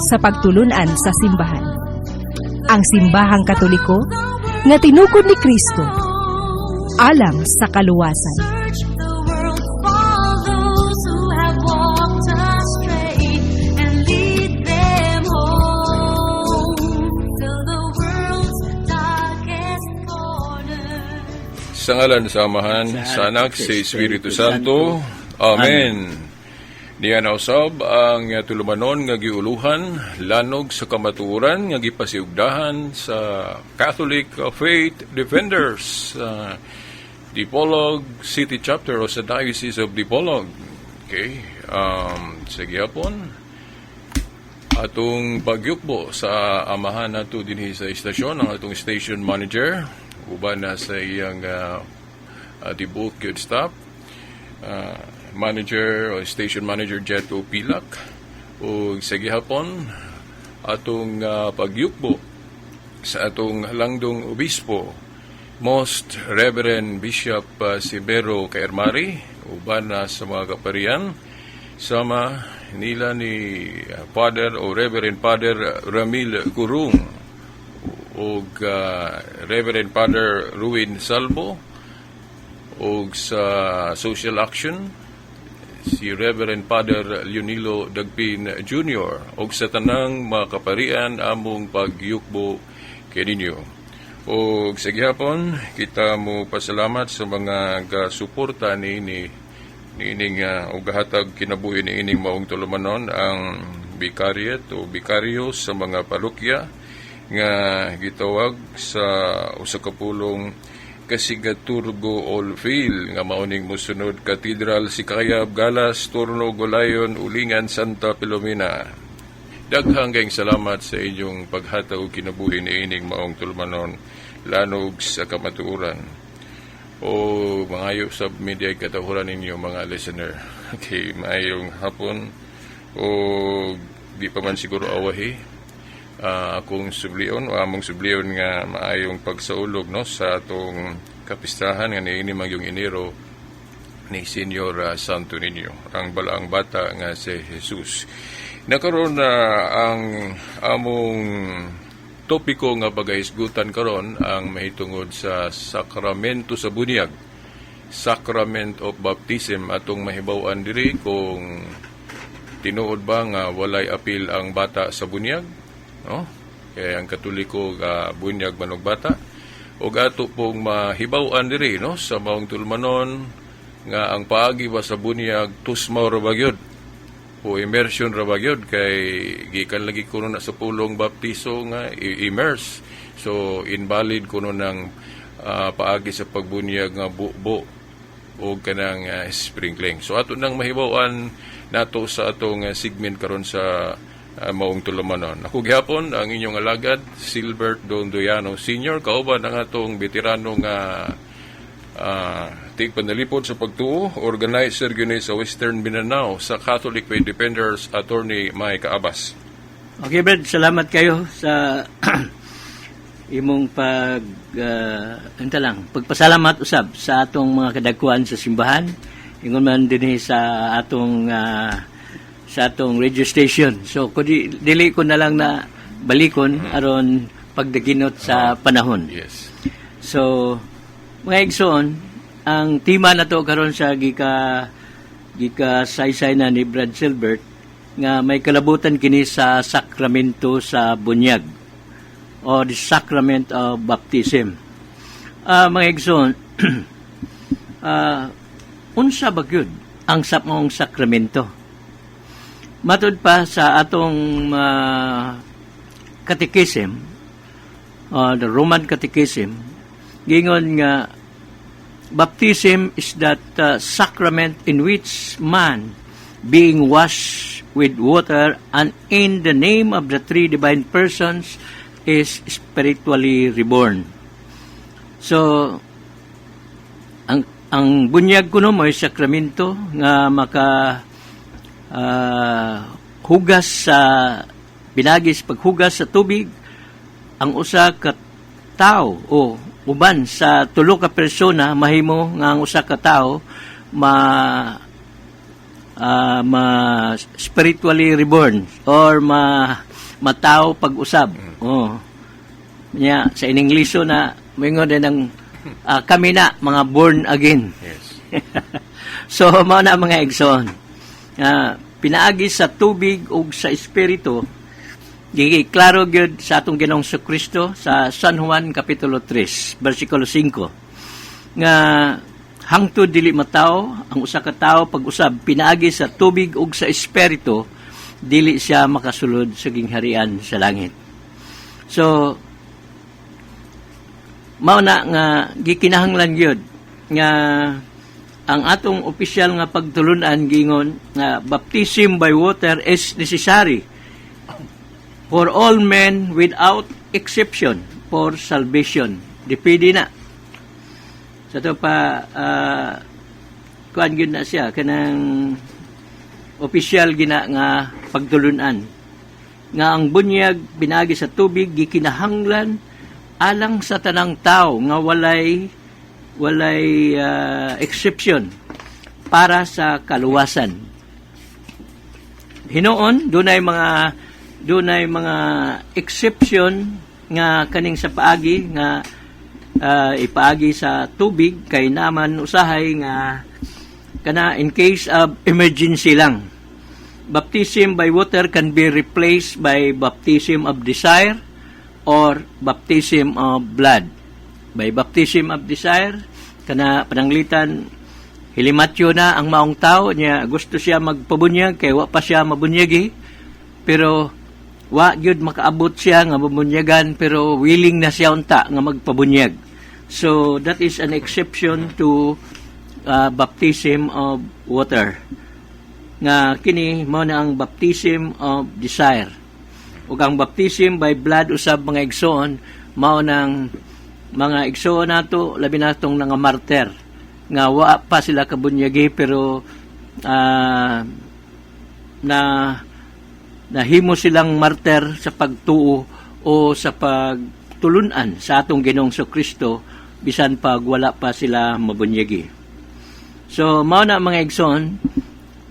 Sa pagtulunan sa simbahan. Ang Simbahang Katoliko nga tinukod ni Kristo alang sa kaluwasan. Search the world for those who have walked astray and lead them home. Fill the world's darkest corner. Sa ngalan sa Amahan, sa Anak, sa Espiritu Santo. Amen. Niya na usab ang tulumanon nga giuluhan, lanog sa kamatuoran nga gipasiugdahan sa Catholic Faith Defenders, Dipolog City Chapter o sa Diocese of Dipolog. Okay, sa gihapon, atong pagyukbo sa amahan nato dinhi sa istasyon, ang atong station manager, uban na sa iyang tibuok gyud staff, manager o station manager Jeto Pilak, ug sa gihapon atong pagyukbo sa atong langdong obispo, Most Reverend Bishop Severo Caermari, uban na sa mga kaparian sama nila ni Father o Reverend Father Ramil Gurung ug Reverend Father Ruin Salvo, ug sa Social Action si Reverend Father Leonilo Dagpin Jr. ug sa tanang mga kaparian, among pagyukbo kaninyo. Ug sa gihapon kita mo pasalamat sa mga gasuporta niini niining og gahatag kinabuhi niining maong tulumanon, ang vicariate o bikaryo sa mga parokya nga gitawag sa usa ka pulong Kasigaturgo All Fail, nga mauning mosunod: Cathedral, Sicayab, Galas, Turno, Gulayon, Ulingan, Santa Filomena. Daghang kayong salamat sa inyong paghatag og kinabuhi niining maong tulumanon, lanog sa kamatuoran. O mangayo sa media katahuran ninyo, mga listener. Okay, maayong hapon o di pa man siguro awahi. Akong sublion o among sublion nga maayong pagsaulog, no, sa atong kapistahan nga niini magyong Enero ni Senior Santo Niño, ang balaang bata nga si Jesus. Nakaroon na ang among topiko nga pagahisgutan karon ang mahitungod sa sakramento sa bunyag, Sacrament of Baptism. Atong mahibaw-an diri kung tinuod ba nga walay apil ang bata sa bunyag, no? Kaya ang Katoliko ga bunyag man og bata. Ug ato pong mahibaw-an diri, no, sa maong tulumanon nga ang paagi ba sa bunyag tusmaw ra ba gyud o immersion ra ba gyud, kay gikan lagi kuno na sa pulong baptiso nga immerse, so invalid kuno ng paagi sa pagbunyag nga bubo o kanang sprinkling. So ato nang mahibaw-an nato sa atong segment karon sa maong tulumanon. Ako gihapon ang inyong alagad, Silbert Dondoyano Senior, kauban ang atong veterano nga tig panalipod sa pagtuo, organizer gyud sa Western Mindanao sa Catholic Faith Defenders, Attorney Mike Abbas. Okay, Brad, salamat kayo sa imong pag unta lang, pagpasalamat usab sa atong mga kadagkuan sa simbahan. Ingon man dinhi sa atong radio station. So kung dili ko na lang na balikon aron pagdaginot sa panahon. So, mga igsoon, ang tema na to karon sa gika saysay na ni Brad Silbert nga may kalabutan kini sa sakramento sa bunyag o the sacrament of baptism. Mga igsoon, unsa ba gyud ang sa maong sakramento? Matud pa sa atong catechism, the Roman Catechism, gingon nga baptism is that sacrament in which man, being washed with water and in the name of the three divine persons, is spiritually reborn. So, ang bunyag kuno mo'y sakramento nga maka hugas sa pinagi sa paghugas sa tubig ang usa ka tao o uban sa tulo ka persona, mahimo nga ang usa ka tawo ma ma spiritually reborn or ma matao pag-usab. Oh. Nya sa Ininglisho na moingon din ang kami na mga born again. So mao na, mga igsoon. Pinaagi sa tubig ug sa espiritu, klaro gyud sa atong Ginoong Kristo sa San Juan kapitulo 3 bersikulo 5 nga hangtod dili matawo ang usa ka tawo pag-usab pinaagi sa tubig ug sa espiritu, dili siya makasulod sa gingharian sa langit. So mao na nga gikinahanglan gyud nga ang atong opisyal nga pagtulunan gingon nga baptism by water is necessary for all men without exception for salvation. Depende na. Sa to pa, kuan gyud na siya kanang opisyal gina nga pagtulunan nga ang bunyag pinaagi sa tubig gikinahanglan alang sa tanang tao nga walay exception para sa kaluwasan. Hinuon dunay mga exception nga kaning sa paagi nga ipaagi sa tubig kay naman usahay nga kana in case of emergency lang. Baptism by water can be replaced by baptism of desire or baptism of blood. By baptism of desire, kana pananglitan hilimatyo na ang maong tao niya, gusto siya magpabunyag kay wa pa siya mabunyagi, pero wa gyud makaabot siya nga mabunyagan, pero willing na siya unta nga magpabunyag. So that is an exception to baptism of water nga kini mao na ang baptism of desire. Ug ang baptism by blood usab, mga igsoon, mao nang mga igsoon nato, labi natong nga martyr nga wa pa sila kabunyagi, pero na nahimo silang martyr sa pagtuo o sa pagtulunan sa atong Ginoong Kristo bisan pag wala pa sila mabunyagi. So mao na, mga igsoon,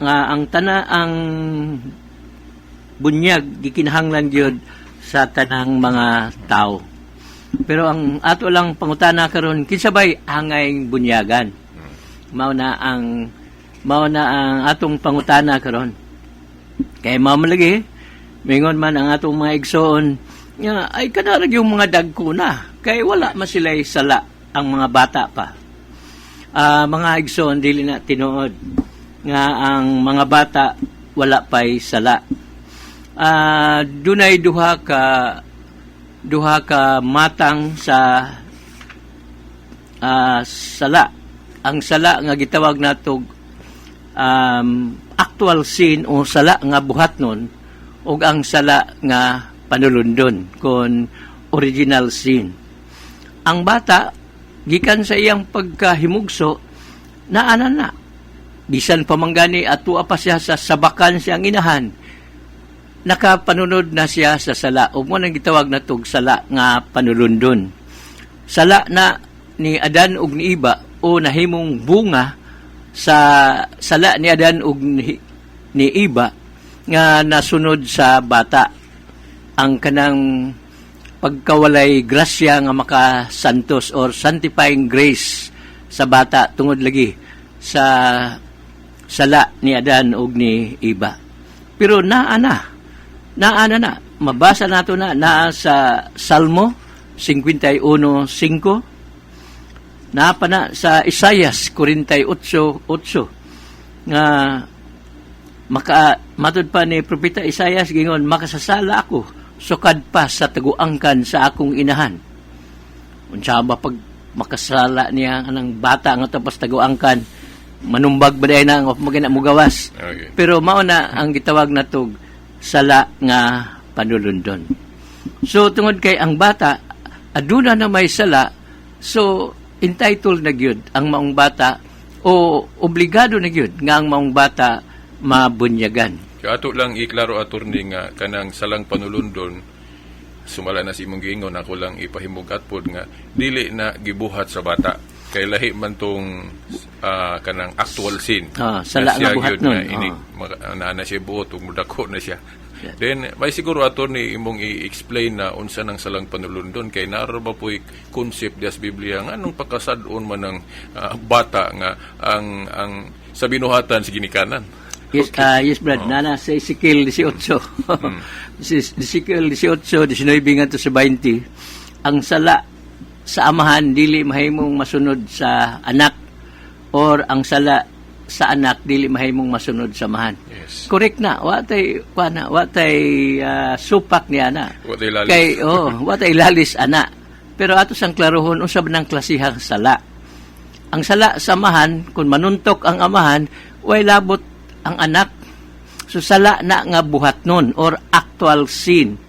nga ang tana ang bunyag gikinahanglan gyud sa tanang mga tao. Pero ang ato lang pangutana karon, kinsa bay angay bunyagan? Mao na ang atong pangutana karon. Kay mao man lagi, mingon man ang atong mga igsoon nga ay kana ra yung mga dagko na kay wala man sila sala ang mga bata pa. Mga igsoon, dili na tinuod nga ang mga bata wala pay sala. Dunay duha ka matang sa sala. Ang sala nga gitawag natog actual sin o sala nga buhatnon ug ang sala nga panulundon kon original sin. Ang bata gikan sa iyang pagkahimugso naana na, bisan pa man gani atua pa siya sa sabakan siyang inahan, nakapanunod na siya sa sala ug mo nang gitawag natog sala nga panulundon. Sala na ni Adan ug ni Iba o nahimong bunga sa sala ni Adan ug ni Iba nga nasunod sa bata ang kanang pagkawalay grasya nga makasantos or sanctifying grace sa bata tungod lagi sa sala ni Adan ug ni Iba. Pero naa na. Naa na na. Mabasa nato na naa sa Salmo 51:5. Naa pa na sa Isayas 48:8 nga maka matud pa ni Propeta Isayas, gingon, "Makasasala ako sukad pa sa taguangkan sa akong inahan." Unsa ba pag makasala niya anang bata nga tapos taguangkan, manumbag ba diay na of magina mugawas? Pero mao na ang gitawag natog sala nga panulundon. So tungod kay ang bata aduna na may sala, so entitled na gyud ang maong bata o obligado na gyud nga ang maong bata mabunyagan. Kaya ato lang iklaro, attorney, nga kanang salang panulundon, sumala na sa imong giingon, ako lang ipahimugat pod nga dili na gibuhat sa bata. Kay lahi man tong kanang actual sin. Ah, sala Na siya nga buhat gyud nun. nga inig, na siya buot ug mudako na siya. Then may siguro, Attorney, imong i-explain na unsa nang salang panulundon kay naa ra ba po'y concept diya sa Biblia nga anong pagkasad-on man ng bata nga ang sa binuhatan sa ginikanan? Yes, yes, Brad. Nana sa Ezekiel 18. Si Ezekiel 18, 19 ngadto sa 20. Ang sala sa amahan dili mahimong masunod sa anak or ang sala sa anak dili mahimong masunod sa amahan. Correct na. Wa tay kuan na, wa tay supak niya na. Wa tay lalis. Kay oh, wa tay lalis ana. Pero ato sang klarohon unsa ba nang klasihang sala. Ang sala sa amahan, kung manuntok ang amahan, way labot ang anak. So sala na nga buhat nun or actual sin.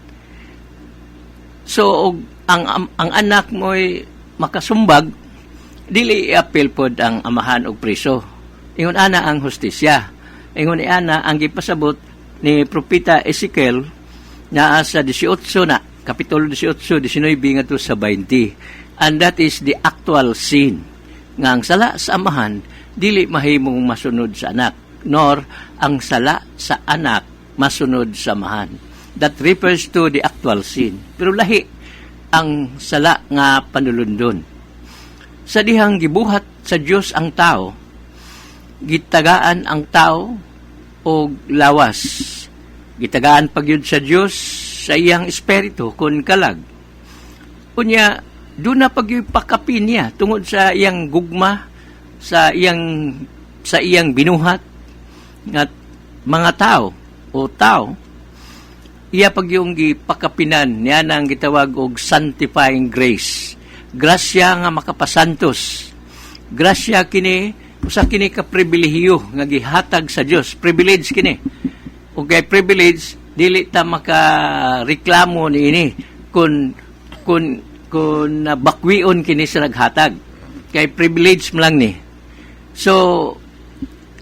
So og ang anak mo'y makasumbag, dili iapil pod ang amahan og priso. Ingon ana ang hustisya. Ingon ana ang gipasabot ni Propeta Ezekiel naa sa 18 na, Kapitulo 18, 19 ngadto sa 20. And that is the actual sin. Nga ang sala sa amahan, dili mahimong masunod sa anak, nor ang sala sa anak masunod sa amahan. That refers to the actual sin. Pero lahi ang sala nga panulundon. Sa dihang gibuhat sa Dios ang tao, gitagaan ang tao og lawas. Gitagaan pagyud sa Dios sa iyang espiritu kon kalag. Unya, duna pagyud pakapin niya tungod sa iyang gugma, sa iyang binuhat nga mga tao o tao, iya pagyung gipakapinan niya nang gitawag og sanctifying grace. Grasya nga makapasantos. Grasya kini, usa kini ka pribilehiyo nga gihatag sa Dios. Privilege kini. Ug kay privilege, dili ta makareklamo niini kun bakwion kini sa naghatag. Kay privilege man lang ni. So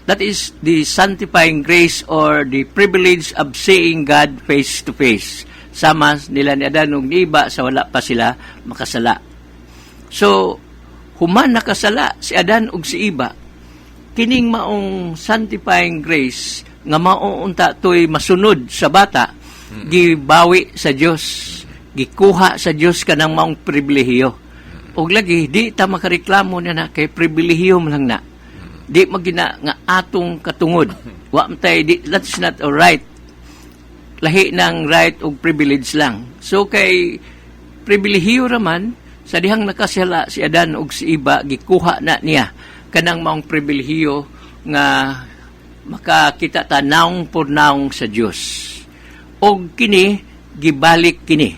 that is the sanctifying grace or the privilege of seeing God face to face. Sama nila ni Adan ug ni Eva sa wala pa sila makasala. So, human nakasala si Adan ug si Eva, kining maong sanctifying grace nga mao unta to'y masunod sa bata, gibawi sa Dios, gikuha sa Dios kanang maong pribilehiyo. Ug lagi di ta makareklamo niya na kay pribilehiyo man lang na. Di magina nga atong katungod. Wa man tay di, that's not a right. Lahi ng right og privilege lang. So kay pribilehiyo raman sa dihang nakasala si Adan ug si Eva, gikuha na niya kanang maong pribilehiyo nga makakita ta naong por naong sa Dios. Og kini gibalik kini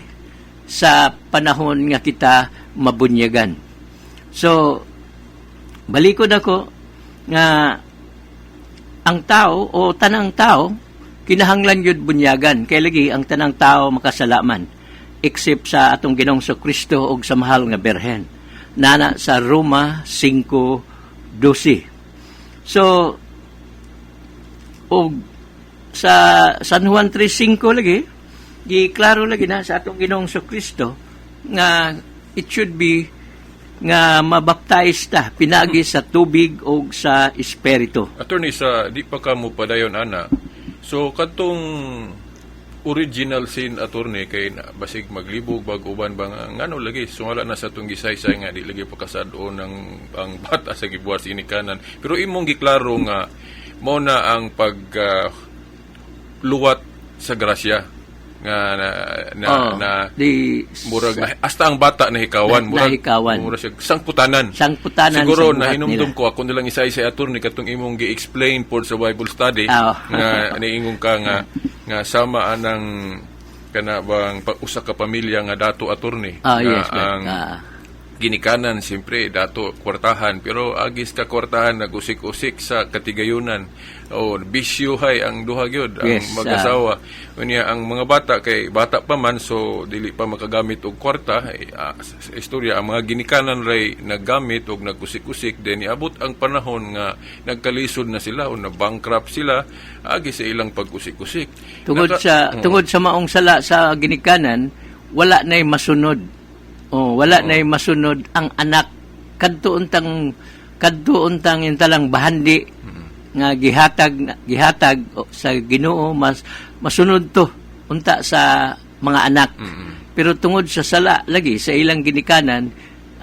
sa panahon nga kita mabunyagan. So balikon ako nga ang tao o tanang tao kinahanglan yun bunyagan kay lagi ang tanang tao makasalaman except sa atong Ginoong Kristo ug sa mahal nga Birhen, nana sa Roma 5:12. So og sa San Juan 3:5 lagi giklaro lagi na sa atong Ginoong Kristo nga it should be nga mabaptize ta pinagi sa tubig o sa espiritu. Attorney, sa di pa ka mo padayon ana. So kadtong original sin, Attorney, kay na, basig maglibog bag uban ba nga ngano lagi sumala na sa atong gisaysay nga di lagi pakasad-on ang bata sa gibuhat sa inikanan, pero imong giklaro nga mao na ang pag luwat sa grasya nga na, Oh, na di murag na, hasta ang bata nahikawan, murag nahikawan. Murag siya sangputanan. Sangputanan Siguro sa buhat nahinumdum nila. ko ako nilang isa-isa, Attorney, katong imong gi-explain for sa Bible study nga niingon ka nga nga sama anang kana bang usa ka pamilya nga dato, Attorney, nga Yes, Brad. ang ginikanan siyempre dato kwartahan, pero agis ka kwartahan nagusik-usik sa katigayunan o bisyo hay ang duha gyud ang mag-asawa. Unya ang mga bata kay bata pa man, so dili pa makagamit og kwarta. Eh, sa istorya ang mga ginikanan ray naggamit og nagusik-usik, then iabot ang panahon nga nagkalisod na sila o na bankrupt sila agi sa ilang pag-usik-usik. Tungod sa tungod sa maong sala sa ginikanan, wala na'y masunod. Oh, wala na'y masunod ang anak. Kadto untang intalang bahandi nga gihatag sa Ginoo, mas masunod to unta sa mga anak. Pero tungod sa sala lagi sa ilang ginikanan,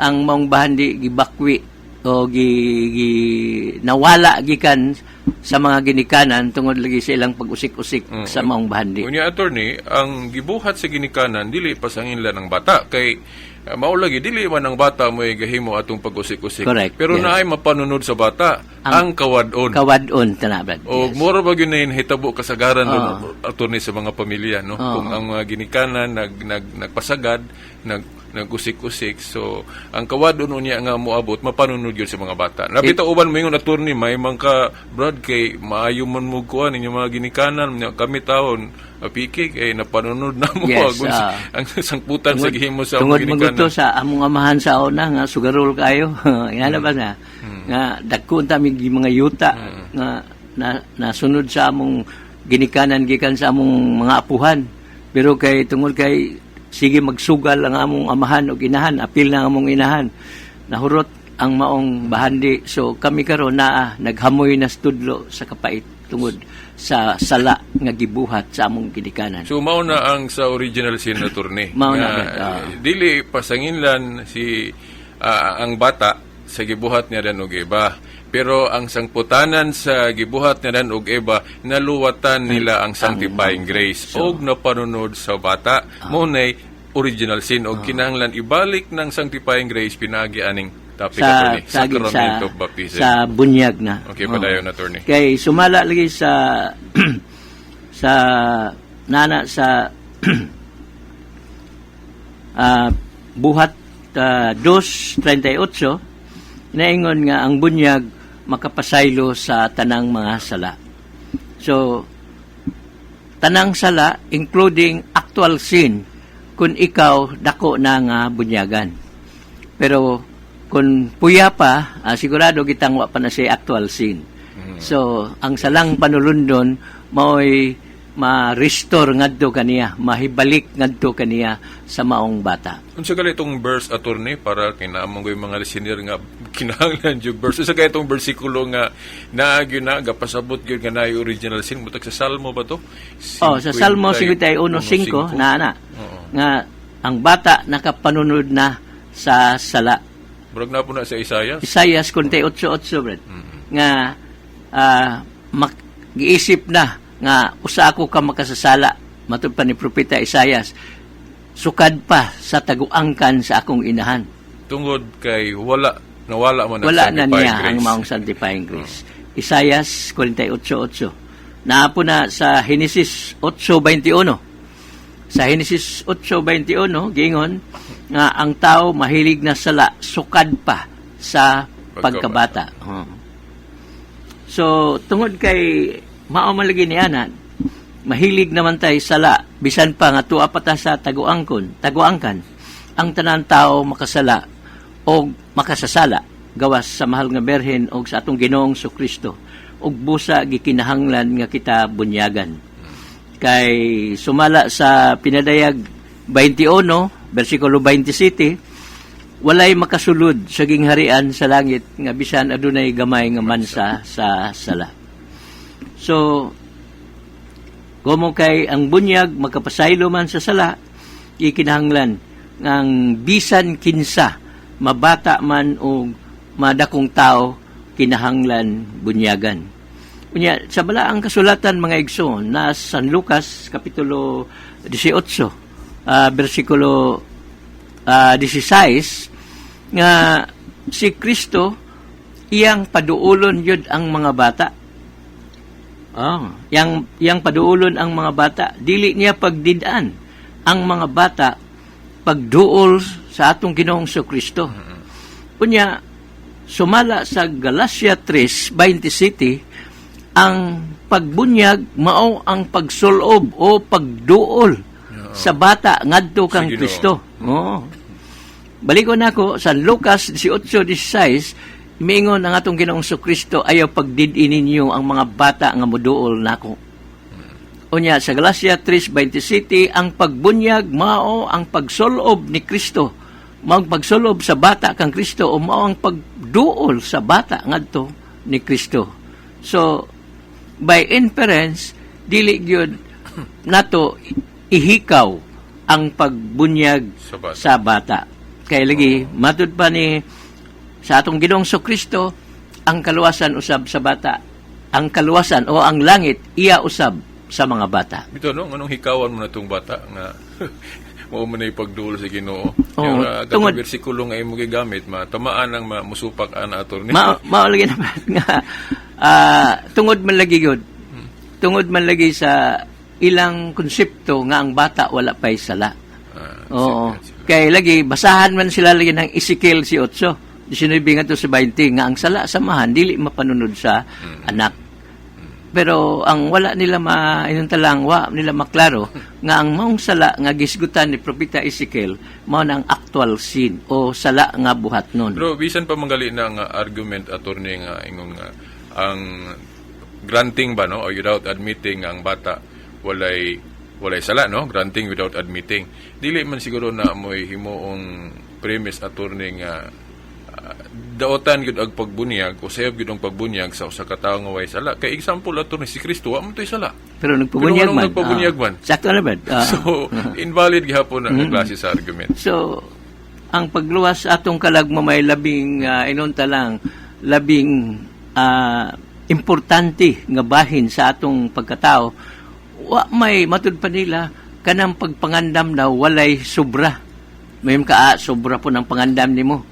ang maong bahandi gibakwi o gi nawala gikan sa mga ginikanan tungod lagi sa ilang pag-usik-usik sa maong bahandi. Unya, attorney, ang gibuhat sa ginikanan dili pasanginlan ang bata kay mao lagi, dili man ang bata mo gahimo atong pag-usik-usik. Pero naay mapanunod sa bata, ang kawad-on. Kawad-on tana, Brad. O mura ba gyud na hitabo kasagaran ron, attorney, sa mga pamilya, no? Kung ang mga ginikanan nag nag nagpasagad, nag nagusik-usik, so ang kawad-on unya nga moabot mapanunod gyud sa mga bata. Napita uban mo ingon, attorney, may man ka, Brad, kay maayo man mo kuan inyong mga ginikanan nya, kami taon apiki kay napanunod na mo agon ang sangputan sa gihimo sa Tungod among ginikanan. maguto sa among amahan sa una nga sugarol kayo. Nga na ba na? Nga dagko unta mig mga yuta nga na, nasunod sa among ginikanan gikan sa among mga apuhan. Pero kay tungod kay sige magsugal ang among amahan og inahan, apil na ang among inahan. Nahurot ang maong bahandi. So kami karon naa naghamoy na tudlo sa kapait tungod sa sala nga gibuhat sa among ginikanan. So mao na ang sa original sin, attorney. Mao na, Nga, Brad, ah. dili pasanginlan si ang bata sa gibuhat niya Dan ug Eva. Pero ang sangputanan sa gibuhat niya Dan ug Eva, naluwatan nila ang sanctifying grace og napanunod sa bata. Mao nay original sin og kinahanglan ibalik ng sanctifying grace pinagi aning topic, attorney, sacrament of baptism. Sa bunyag na. Okay, Oo. padayon, attorney. Kay sumala lagi sa sa nana sa Buhat 2:38, naingon nga ang bunyag makapasaylo sa tanang mga sala. So tanang sala including actual sin kung ikaw dako na nga bunyagan. Pero kung puya pa, sigurado gitang wa pa na siya actual sin. So, ang salang panulundon mao'y ma-restore ngadto kaniya, mahibalik ngadto kaniya sa maong bata. Unsa gali itong verse, attorney, para kinamong ko yung mga listener nga kinahanglan yung verse? Unsa kay itong bersikulo nga naa gyud na gapasabot gyud nga naay original sin? Mutag sa Salmo ba to? Oh, sa Salmo 51:5 na na nga ang bata nakapanunod na sa sala. Murag na po na sa Isaiah. Isaias 48:8, Brad. Nga giisip na nga usa ako ka makasasala matud pa ni propeta Isaias sukad pa sa taguangkan sa akong inahan. Tungod kay wala nawala man ang Wala na sanctifying niya grace. ang maong sanctifying grace. Isaias 48:8. Naa po na sa Genesis 8:21. Sa Genesis 8:21 giingon nga ang tao mahilig na sala sukad pa sa pagkabata. Oo. So tungod kay mao man lagi ni ana, mahilig naman tayo sala bisan pa nga tuwa pa ta sa taguangkan. Ang tanan tao makasala o makasasala gawas sa mahal nga Berhen og sa atong Ginoong Kristo ug busa gikinahanglan nga kita bunyagan kay sumala sa Pinadayag 21 bersikulo 27, walay makasulod sa gingharian sa langit nga bisan adunay gamay nga mansa sa sala. So komo kay ang bunyag makapasaylo man sa sala, ikinahanglan ang bisan kinsa, mabata man o madakong tao, kinahanglan bunyagan. Unya sa balaang kasulatan, mga igsoon, na San Lucas kapitulo 18 bersikulo 16 nga si Kristo iyang paduulon yun ang mga bata. Oh, yang paduulon ang mga bata, dili niya pagdidaan ang mga bata pagduol sa atong Ginoong Kristo. Unya sumala sa Galatia 3:27, ang pagbunyag mao ang pagsulob o pagduol sa bata ngadto kang Sa Ginoo. Kristo. Oo. Balikon nako sa Lucas 18:16, miingon ang atong Ginoong Kristo, "Ayaw pagdid-i ninyo ang mga bata nga moduol nako." Unya sa Galatia 3:27, ang pagbunyag mao ang pagsulob ni Kristo Mao ang pagsulob sa bata kang Kristo o mao ang pagduol sa bata ngadto ni Kristo. So by inference, dili gyud nato ihikaw ang pagbunyag sa bata. Sa bata. Kay lagi matud pa ni sa atong Ginoong Kristo, ang kaluwasan usab sa bata. Ang kaluwasan o ang langit iya usab sa mga bata. Bitaw, no, anong hikawan mo na itong bata nga mao man ay pagduol sa Ginoo? Oo, Yung tungod- bersikulo nga imo gigamit, matamaan ang musupak ana, attorney. Mao lagi naman nga tungod man lagi gyud. Tungod man lagi sa ilang konsepto nga ang bata wala pa'y sala. Oo. Sila. Kay lagi basahan man sila lagi ng Ezekiel 18, 19 ngadto sa 20 nga ang sala sa amahan dili mapanunod sa anak. Pero ang wala nila mainuntalang, wa nila maklaro nga ang maong sala nga gisgutan ni Propeta Ezekiel mao na ang actual sin o sala nga buhat nun. Pero bisan pa manggali na nga argument, attorney, nga ingong nga ang granting ba, no, or without admitting ang bata walay sala, no, granting without admitting, dili man siguro na mo'y himuong premise, attorney, nga daotan gyud ang pagbunyag o sayop gyud ang pagbunyag sa usa ka tawo nga way sala. Kay example, attorney, si Kristo wa man to'y sala. Pero nagpabunyag Pero anong man. nagpabunyag man? Sakto na ba? So invalid gihapon ang klase sa argument. So, ang pagluwas sa atong kalag mo may labing inunta lang, labing importante nga bahin sa atong pagkatao. Wa may matud pa nila kanang pagpangandam daw walay sobra. May ka sobra po ng pangandam nimo.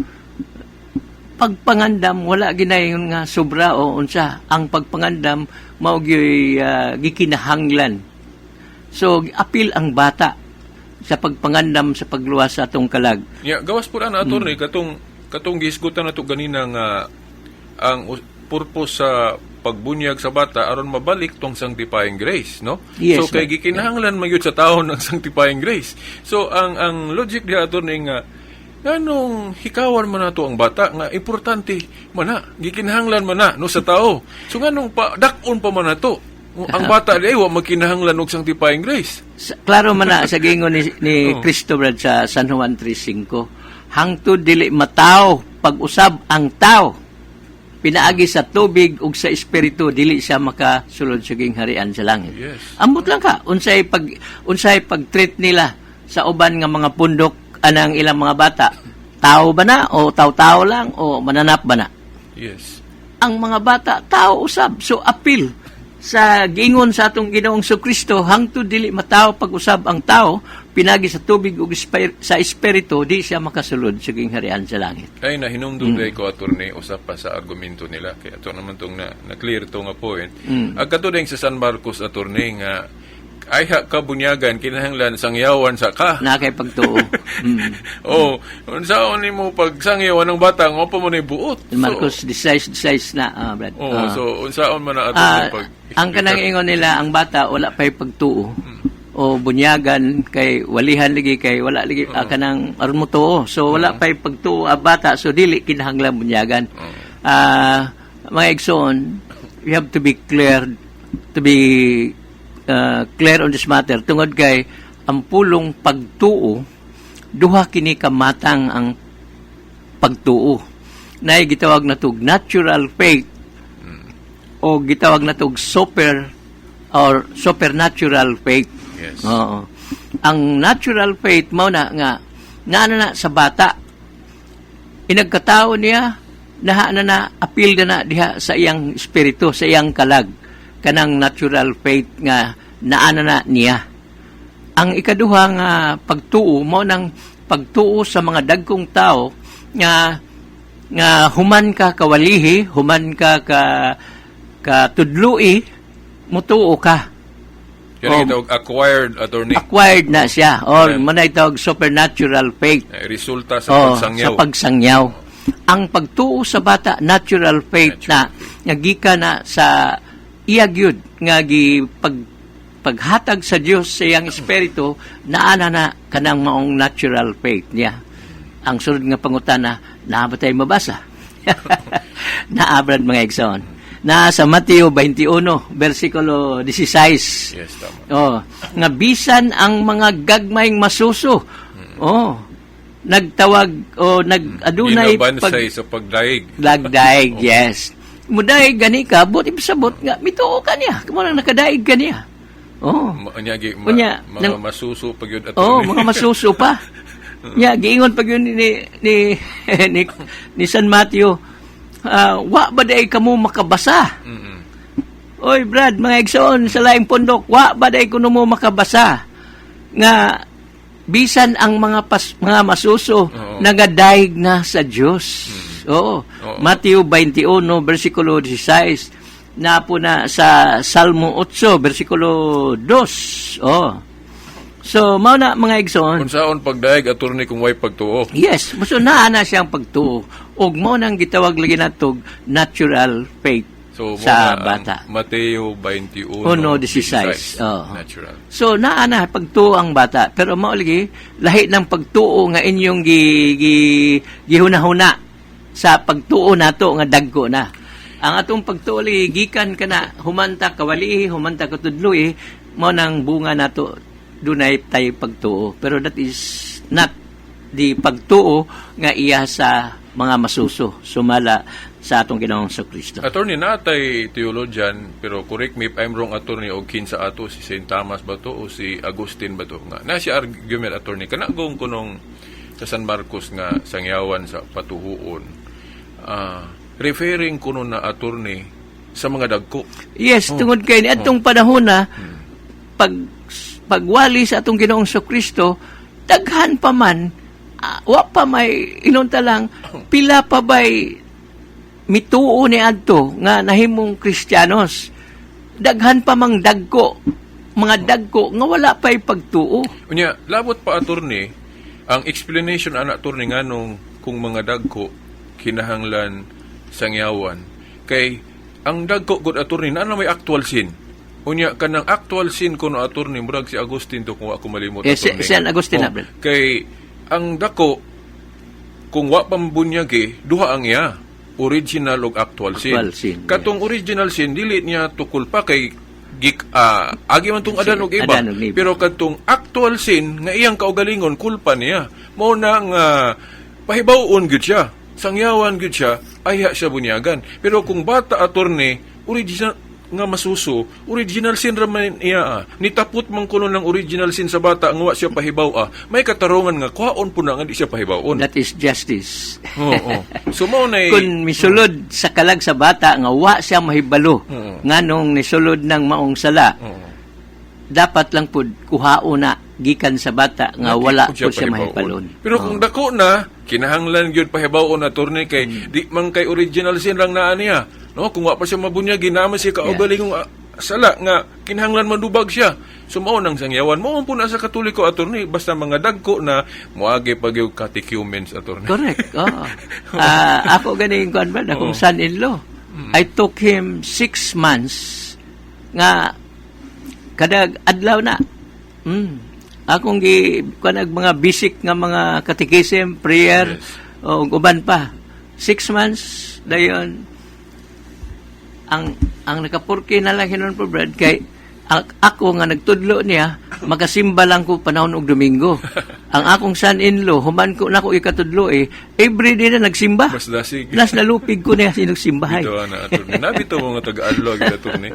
Pagpangandam wala ginayon nga sobra o unsa. Ang pagpangandam mao gyoy gikinahanglan. So apil ang bata sa pagpangandam sa pagluwas sa atong kalag. Ya, gawas po na, attorney, katong gihisgutan nato ganina nga ang purpose sa pagbunyag sa bata aron mabalik tong sanctifying grace, no? Yes, So kay ma'am. gikinahanglan man gyud sa taon ang sanctifying grace. So ang logic diha, attorney, nga nganong hikawan man nato ang bata nga importante man na, gikinahanglan man na, no, sa tao. So nganong pa dak-on pa man nato? Ang bata di ay wa magkinahanglan og sanctifying grace. Klaro man na sa giingon ni Kristo, Brad, sa San Juan 3:5. Hangtod dili mataw pag-usab ang tao pinaagi sa tubig ug sa espiritu, dili siya makasulod sa gingharian sa langit. Ambot lang ka unsay pag-treat nila sa uban nga mga pundok anang ilang mga bata. Tao ba na o tao-tao lang o mananap ba na? Ang mga bata tao usab, so apil sa giingon sa atong Ginoong Kristo, hangtod dili matawo pag-usab ang tao pinagi sa tubig ug sa espiritu, di siya makasulod sa gingharian sa langit. Ay, nahinumdum mm. ko, attorney, usap pa sa argumento nila. Kaya ito naman itong na-clear ito nga point. Ang kato sa San Marcos, attorney, nga ayha ka bunyagan, kinahanglan sangyawan sa ka. Na kay pagtuo. Oh, unsaon nimo pag sangyawan ng bata nga pa mo na buot? So, Marcos 16, 16 na, Brad. Oh, so unsaon man na, attorney, pag Ang kanang ingon nila, ang bata wala pa'y pagtuo o bunyagan kay walihan lagi kay wala lagi kanang aron mo tuo, so wala pa'y pagtuo ang bata, so dili kinahanglan bunyagan. Mga igsoon, we have to be clear to be clear on this matter tungod kay ang pulong pagtuo, duha kini kamatang. Ang pagtuo nay gitawag na tug natural faith o gitawag na tug super or supernatural faith. Oo. Ang natural faith mao na nga naana na sa bata. Inagkatao niya, naha na na apil na na diha sa iyang espiritu, sa iyang kalag, kanang natural faith nga naana na niya. Ang ikaduha nga pagtuo mao nang pagtuo sa mga dagkong tao nga nga human ka kawalihi, human ka ka katudlui, mutuo ka. Yan ang gitawag acquired, attorney. Acquired na siya or manay tawag supernatural faith. Eh, resulta sa Oh, pagsangyaw. sa pagsangyaw. Ang pagtuo sa bata, natural faith na nga gikan na sa iya gyud nga gi pag paghatag sa Dios sa iyang espiritu, naana na kanang maong natural faith niya. Ang sunod nga pangutana, naa ba tayo mabasa? Naa, Brad, mga igsoon. Na sa Mateo 21 versikulo 16. Yes, tama. Oh, nga bisan ang mga gagmayng masuso. Oh, Nagtawag o nag adunay Ginabansay sa pagdaig. Lagdaig, yes. Mudaig gani ka, buot ipasabot nga mituo ka niya. Kamo nang nakadaig ka niya. Oh. Unya, Unya, mga masuso pag yun, Oh, attorney. mga masuso pa. Nya giingon pag yun ni San Mateo, wa ba day kamo makabasa? Oy Brad, mga igsoon sa laing pundok, wa ba day kuno mo makabasa nga bisan ang mga masuso nagadaig na sa Dios? Oo. Mateo 21 versikulo 16 na po na sa Salmo 8 versikulo 2. Oh. So mao na, mga igsoon. Unsaon pagdaig, attorney, kung way pagtuo? Yes, so naa na siyang pagtuo. Ug mao nang gitawag lagi natog natural faith So, mo sa na ang bata. Mateo 21, 1:16. Oo. Natural. So naa na pagtuo ang bata, pero mao lagi lahi ng pagtuo nga inyong gi, gi gihunahuna sa pagtuo nato nga dagko na. Ang atong pagtuo lagi gikan kana humanta kawalihi, humanta katudloi, mao nang bunga nato dunay tay pagtuo. Pero that is not the pagtuo nga iya sa mga masuso sumala sa atong Ginoong Kristo. Attorney, natay theologian, pero correct me if I'm wrong, attorney, o kinsa ato, si St. Thomas ba to, o si Agustin ba to? Nga, na si argument, attorney, kanagong kunong sa San Marcos nga sangyawan sa patuhuon, referring kuno na, attorney, sa mga dagko. Yes, tungod kay ni atong panahon na pagwali sa atong Ginoong Kristo, daghan pa man, wa pa may inunta lang pila pa bay mituo ni adto nga nahimong Kristiyanos. Daghan pa mang dagko, mga dagko nga wala pa'y pagtuo. Unya, labot pa, attorney, ang explanation ana, attorney, nganong kung mga dagko kinahanglan sangyawan kay ang dagko gud, attorney, na may actual sin. Unya kanang actual sin kuno, attorney, murag si Agustin to kung ako malimot, Eh, attorney. si San Agustin Oh, na, Brad. kay ang dako kung wa pa bunyagi, duha ang iya, original ug actual sin. Actual sin. Katong original sin dili niya tukol pa kay gik agi man tong Adan ug Eva. Adan ug Eva. Pero kadtong actual sin nga iyang kaugalingon, kulpa niya. Mao na nga pahibaw-on gyud siya. Sangyawan gyud siya, ayha siya bunyagan. Pero kung bata, attorney, original nga masuso, original sin ra man iya. Nitapot man kuno ng original sin sa bata nga wa siya pahibaw. May katarungan nga kuhaon po na nga di siya pahibawon. That is justice. Oo. So mao na Kung misulod sa kalag sa bata nga wa siya mahibalo nganong nisulod ng maong sala, dapat lang pud kuhaon na gikan sa bata nga wala Di po siya pahibawon. mahibalon. Pero kung dako na, kinahanglan gyud pahibawon, attorney, kay di man kay original sin lang naa niya. No, kung wa pa siya mabunyag, ginaman siya kaugalingong sala nga kinahanglan mandubag siya. So mao nang sangyawan mo po na sa Katoliko, attorney, basta mga dagko na moagi pag yung catechumens, attorney. Correct. Oo. Ako ganing kuan ba akong son-in-law. I took him 6 months nga kada adlaw na. Akong gi kuan ang mga basic nga mga catechism, prayer, o uban pa. 6 months dayon ang nakapurki na lang hinon po, Brad, kay ako nga nagtudlo niya makasimba lang ko panahon og Domingo. Ang akong son-in-law, human ko nako ikatudlo eh, every day na nagsimba. Mas dasig. Nas nalupig ko niya sinugsimbahay. Bitaw na, attorney. Nabito mga taga-adlaw gyud, attorney.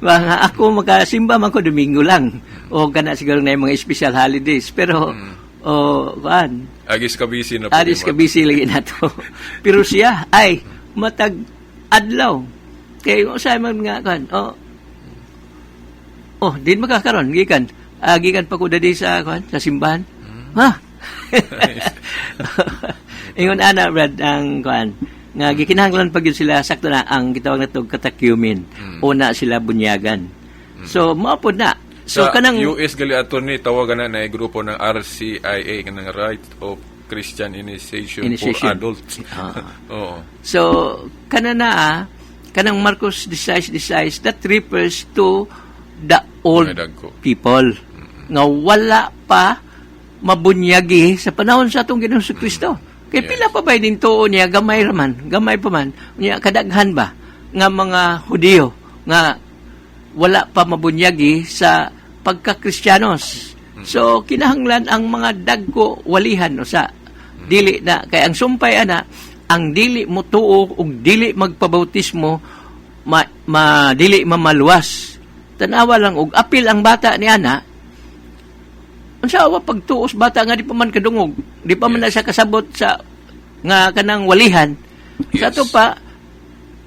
Mga ako makasimba man ko Domingo lang o kana siguro na yung mga special holidays, pero o kuan. Agis ka busy na po. Aris ka busy lagi na to. Pero siya ay matag adlaw. Kay usay man nga kan. Oh. Oh, din makakaron gikan. Gikan pa ko dadi sa kuan sa simbahan. Ha? Ingon ana, Brad, ang kuan nga gikinahanglan pa gyud sila, sakto na ang gitawag nato catechumen. Una sila bunyagan. So mao pod na. So Sa kanang US gali, attorney, tawagan na na grupo ng RCIA, kanang Rite of Christian Initiation, Initiation. for Adults. Oo. So, kana na kanang Marcos 16:16, that refers to the old Mga dagko. people nga wala pa mabunyagi sa panahon sa atong Ginoong Kristo. Kay pila pa ba din tuo niya, gamay ra man, gamay pa man. Unya kadaghan ba nga mga Hudiyo nga wala pa mabunyagi sa pagka-Kristiyanos. So kinahanglan ang mga dagko walihan usa. Dili na kay ang sumpay ana, ang dili mo tuo ug dili magpabautismo ma dili mamaluwas. Tanawa lang og apil ang bata ni ana. Unsa wa pagtuos bata nga di pa man kadungog, di pa man na siya kasabot sa nga kanang walihan. Sa ato pa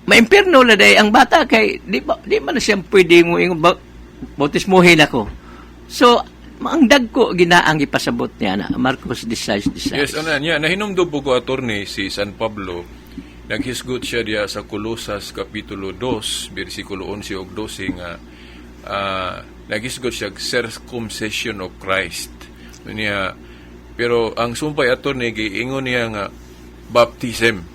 maimpierno na day ang bata kay di man na siya pwede mo ingon bautismohin ako. So ang dagko ginaang ipasabot niya na Marcos 16:16. Yes, ana niya nahinumdum po ko, attorney, si San Pablo naghisgot siya diya sa Kolosas kapitulo 2 bersikulo 11 ug 12 nga naghisgot siya circumcision of Christ. Niya, pero ang sumpay, attorney, giingon niya nga baptism.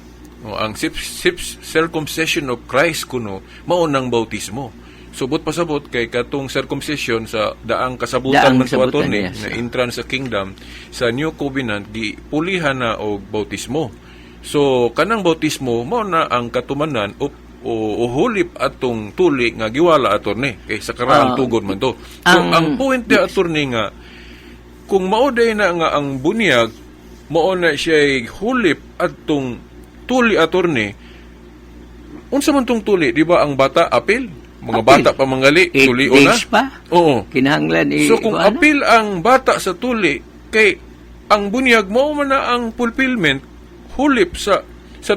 O, ang circumcision of Christ kuno mao nang bautismo. Subot pasabot kay katong circumcision sa daang kasabutan Daang man to, kasabutan, attorney, na entrance sa kingdom sa New Covenant gipulihan na og bautismo. So kanang bautismo mao na ang katumanan o hulip atong tuli nga giwala, attorney, kay sa karaang tugon man to. So ang point ni attorney nga kung mao day na nga ang bunyag mao na siya hulip atong tuli, attorney, unsa man tong tuli, di ba ang bata apil, mga Apil. bata pa mangali 8 tuli na days pa. Kinahanglan i So kung kuan na. apil ang bata sa tuli kay ang bunyag mao man na ang fulfillment hulip sa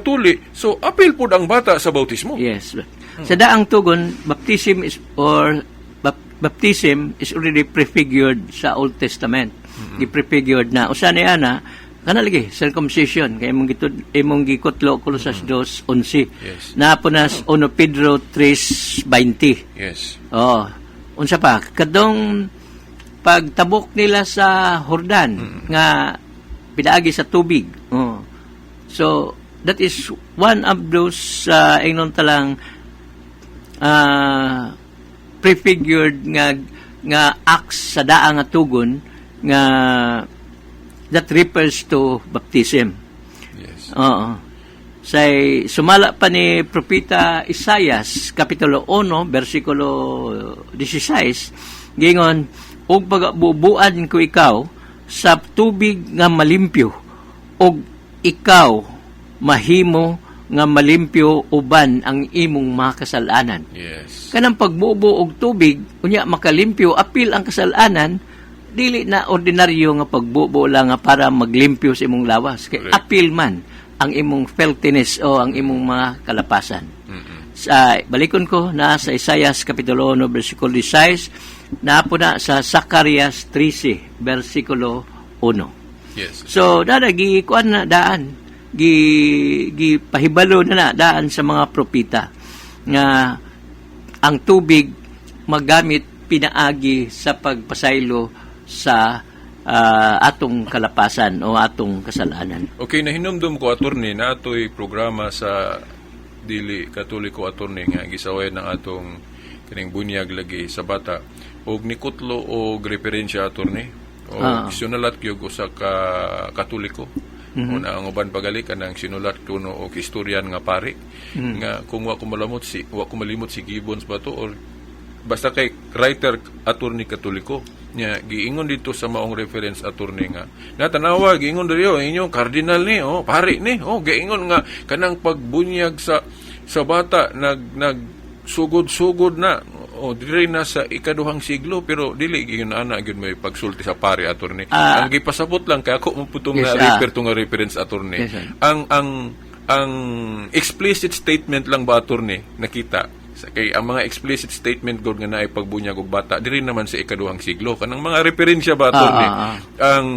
tuli, so apil pud ang bata sa bautismo. Yes. Sa daang tugon, baptism is already prefigured sa Old Testament. Gi-prefigured na. Usa ni ana, kana lagi circumcision kay imong gitud imong gikutlo Colosas 2:11. Naa po na sa 1 Pedro 3:20. Oh. Unsa pa? Kadong pagtabok nila sa Jordan nga pinaagi sa tubig. Oh. So that is one of those ingnon talang prefigured nga acts sa daang nga tugon nga that refers to baptism. Oo. Say sumala pa ni Propeta Isayas kapitulo 1 bersikulo 16, gingon, "Ug pagabubuan ko ikaw sa tubig nga malimpyo ug ikaw mahimo nga malimpyo uban ang imong mga kasalanan." Kanang pagbubo og tubig unya makalimpyo, apil ang kasalanan, dili na ordinaryo nga pagbubo lang nga para maglimpyo sa imong lawas kay apil man ang imong filthiness o ang imong mga kalapasan. Sa balikon ko na sa Isayas kapitulo 1 bersikulo 16, naa po na sa Zacarias 13 bersikulo 1. So dada gi kuan na daan, gi gi pahibalo na na daan sa mga propeta nga ang tubig magamit pinaagi sa pagpasaylo sa atong kalapasan o atong kasalanan. Okay, nahinumdum ko, attorney, na atoy programa sa dili Katoliko, attorney, nga gisaway ng atong kining bunyag lagi sa bata og nikutlo og referensya, attorney, o sinulat gyud usa ka Katoliko. Una ang uban pagali kanang sinulat kuno og istoryan nga pari nga kung wa ko malimot si Gibbons ba to or basta kay writer, attorney, Katoliko nya giingon dito sa maong reference, attorney, nga natanawa giingon diri, "Oh, inyong cardinal ni, oh, pari ni, oh, giingon nga kanang pagbunyag sa bata nag nag sugod-sugod na oh diri na sa ikaduhang siglo," pero dili gyud ana gyud may pagsulti sa pari, attorney. Ang gipasabot lang kay ako mo putong na refer to nga reference, attorney. Yes, sir. Ang explicit statement lang ba, attorney, nakita sa kay ang mga explicit statement gud nga naay pagbunyag og bata diri naman sa ikaduhang siglo, kanang mga referensya ba, attorney,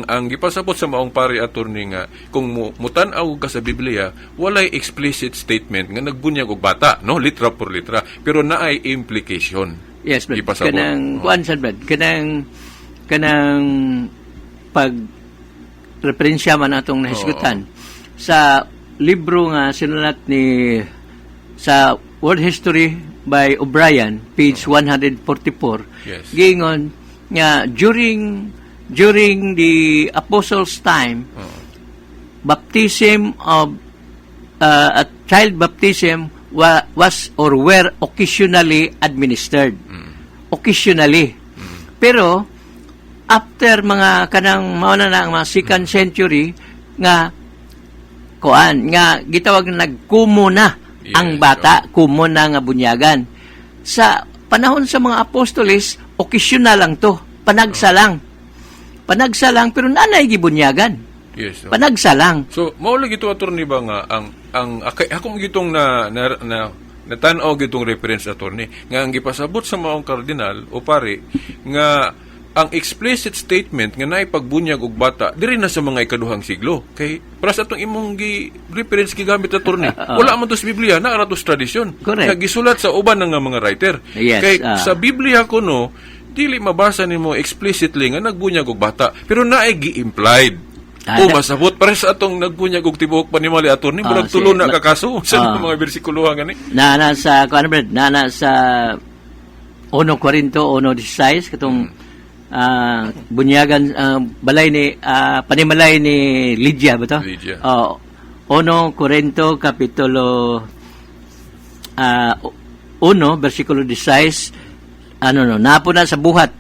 ang gipasabot sa maong pari, attorney, nga kung mutan-aw ka sa Biblia, walay explicit statement nga nagbunyag og bata, no, litra por litra, pero naay implication. Yes, Brad. Gipasabot. Kanang kuan sad, Brad. Kanang pag referensya man atong nahisgutan sa libro nga sinulat ni sa World History by O'Brien, page 144, giingon nga during the apostles' time, baptism of a child baptism was or were occasionally administered. Occasionally. Pero after mga kanang mao na ang mga second century nga kuan nga gitawag nagkumo na ang bata, kumo na nga bunyagan. Sa panahon sa mga apostoles, okasyonal lang to, panagsa lang. Panagsa lang, pero nanay gibunyagan. Panagsa lang. So, mao lagi to, attorney, ba nga ang akong gitong na na, na natan-aw gitong reference, attorney, nga ang gipasabot sa maong kardinal o pare nga ang explicit statement nga naay pagbunyag og bata diri na sa mga ikaduhang siglo, kay para sa atong imong gi reference gigamit, attorney, wala man to sa Biblia, naa ra to sa tradisyon nga gisulat sa uban ng mga writer, kay sa Biblia kuno dili mabasa nimo explicitly nga nagbunyag og bata, pero naay gi-implied o masabot para sa atong nagbunyag og tibuok panimalay, attorney, murag tulo na kakaso sa mga bersikulo gani. Nana sa kuan, Brad, nana sa 1 Corinto 1:16, katong bunyagan, balay ni panimalay ni Lydia ba to? Lydia. Oh, 1 Corinto kapitulo 1 bersikulo 16, ano, no, napo na sa Buhat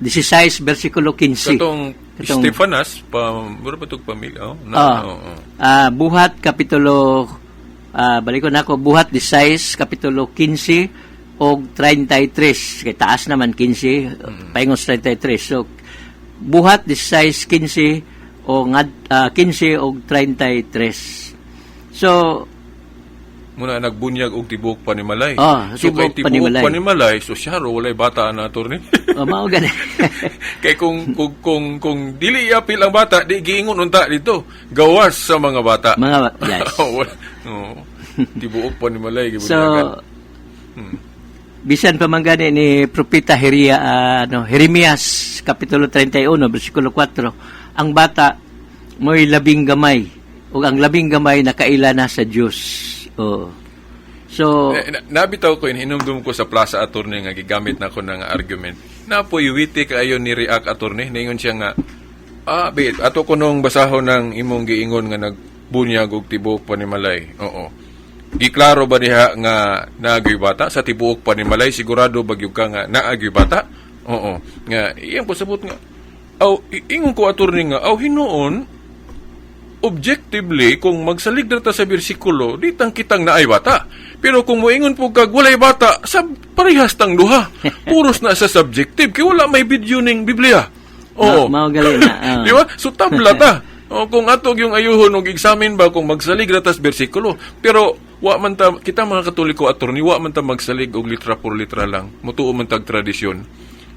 16 bersikulo 15. Katong Stefanas pa mura pa tog pamilya, oh na. Oo. Buhat kapitulo, balikon nako, Buhat 16 kapitulo 15 og 33, kay taas naman 15 paingon sa 33. So Buhat 16 15 o ngad 15 og 33. So Muna nagbunyag og tibuok panimalay. Ah, So kay tibuok tibuok panimalay. panimalay, so siya ro walay bata na, attorney. Oh, mao gani. Kay kung dili iapil ang bata, di giingon unta dito gawas sa mga bata. Mga yes. Wala. Oo. Tibuok panimalay So gibunyagan. Bisan pa man gani ni Propeta Heria, ano, Jeremias kapitulo 31 bersikulo 4, ang bata mo'y labing gamay ug ang labing gamay nakaila na sa Dios. Oh. So Eh, nabitaw ko, hinumdum ko sa plaza, attorney, nga gigamit na ko ng argument. Napoy witty kaayo ni react, attorney. Ningon siya nga, bit, ato ko nung basahon ng imong giingon nga nagbunyag og tibuok panimalay. Oo. Giklaro ba diha nga naagyoy bata sa tibuok panimalay? Sigurado ba gyud ka nga naagyoy bata? Oo. Nga iyang pasabot nga, aw, ingon ko, attorney, nga aw hinuon, objectively, kung magsalig na ta sa bersikulo, di tang kitang naay bata. Pero kung moingon po kag walay bata, sa parehas tang duha. Puros na sa subjective, kay wala may video ning Biblia. Oo. Mao gali na. Di ba? So tabla ta. O kung atog yung ayuhon og examine ba kung magsalig ra tas bersikulo. Pero wa man ta kita mga Katoliko, attorney, wa man ta magsalig og litra por litra lang. Mutuo man tag tradisyon.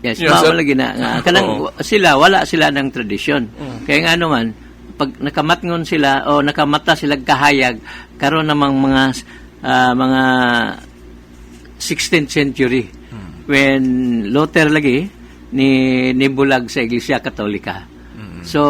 Yes, Yes, mao lagi na nga kanang sila wala sila ng tradisyon. Kaya nga naman pag nakamatngon sila o nakamata sila kahayag karon namang mga 16th century when Luther lagi ni nibulag sa Iglesia Katolika. So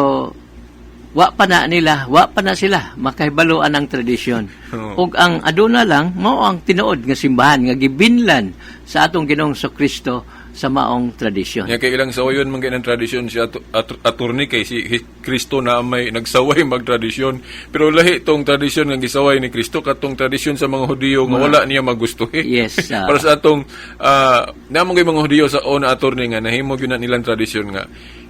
wa pa na nila, wa pa na sila makahibaluan ang tradisyon. Ug ang aduna lang mao ang tinuod nga simbahan nga gibinlan sa atong Ginoong Kristo sa maong tradisyon. Nya kay ilang sawayon man ng tradisyon si attorney, kay si Kristo na may nagsaway magtradisyon. Pero lahi tong tradisyon nga gisaway ni Kristo katong tradisyon sa mga Hudiyo nga wala niya magustuhi. Para sa atong namo kay mga Hudiyo sa una, attorney, nga nahimo gyud na nilang tradisyon nga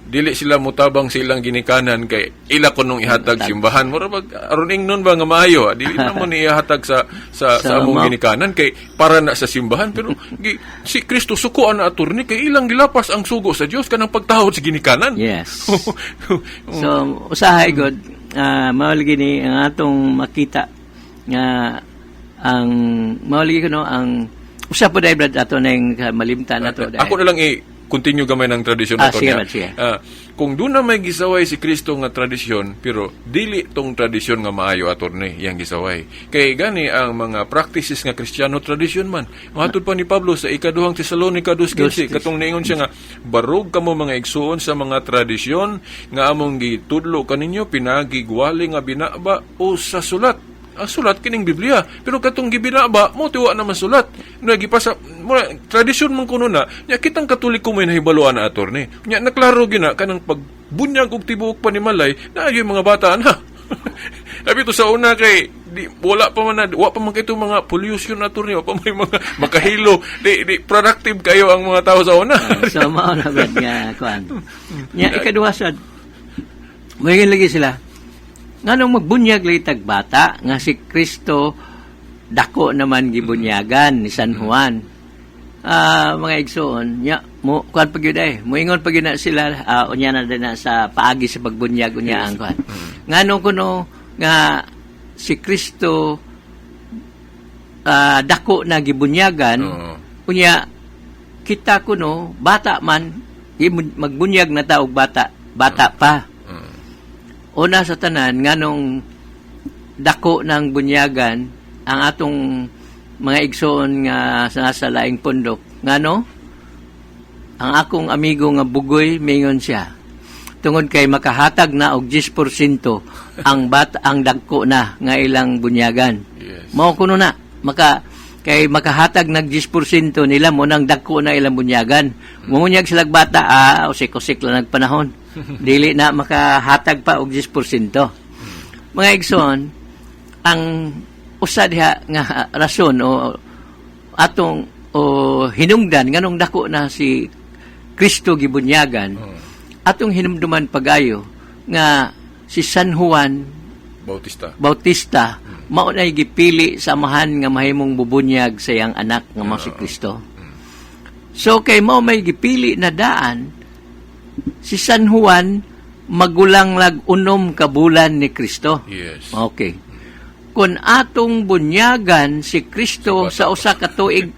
dili sila mutabang sa ilang ginikanan kay ila kunong ihatag simbahan. Mura bag aron ingnon ba nga maayo, dili na mo ni ihatag sa sa among ginikanan kay para na sa simbahan, pero si Kristo sukuan na, attorney, kay ilang gilapas ang sugo sa Dios kanang pagtahod sa ginikanan. So usahay god, mao lagi ni ang atong makita nga ang mao lagi kuno ang usa po dai, Brad, ato nang malimtan nato dai. Ako na lang i continue gamay ng tradisyon, attorney, Sige, ha? Brad, sige. Kung doon na may gisaway si Kristo nga tradisyon, pero dili tong tradisyon nga maayo, attorney, yang gisaway. Kay gani ang mga practices nga Kristiyano tradisyon man. Matud pa ni Pablo sa ikaduhang Tesalonica 2:15, katong niingon siya nga barog kamo mga igsuon sa mga tradisyon nga among gitudlo kaninyo pinagi gwali nga binaba o sa sulat. Ang sulat kining Biblia, pero katong gibinaba mo tiwa naman sulat nagipasa mo tradisyon man kuno na. Nya kitang Katoliko may nahibaluan na, attorney, nya naklaro gina kanang pagbunyag og tibuok panimalay na yung mga bata na. Labi to sa una kay di, wala pa man na, wa pa man kay mga pollution, attorney, wa pa may mga makahilo, di productive kayo ang mga tao sa una. So mao na, Brad, nga kuan. Nya ikaduha sad, moingon lagi sila. Nganong magbunyag lagi tag bata nga si Kristo dako naman gibunyagan ni San Juan? Mga igsoon, nya mo kuan pa gyud ay, moingon pa gyud na sila, unya na din na sa paagi sa pagbunyag unya ang kuan. Ngano kuno nga si Kristo dako na gibunyagan, unya kita kuno bata man magbunyag na ta og bata bata pa? Una sa tanan, nganong dako ng bunyagan ang atong mga igsoon nga sa nasa laing pundok? Ngano ang akong amigo nga bugoy, mingon siya, tungod kay makahatag na og 10% ang bat ang dagko na nga ilang bunyagan. Mao kuno na maka kay makahatag nag 10% nila mo nang dagko na ilang bunyagan. Mumunyag sila bata, usik-usik lang nagpanahon. Dili na makahatag pa og 10%. Mga igsoon, ang usa diha nga rason o atong o hinungdan nganong dako na si Kristo gibunyagan, atong hinumduman pagayo nga si San Juan Bautista. Bautista mao nay gipili sa Amahan nga mahimong bubunyag sa iyang anak nga mao si Kristo. So kay mao may gipili na daan, si San Juan magulang lag 6 ka bulan ni Kristo. Okay. Kung atong bunyagan si Kristo sa 1 ka tuig,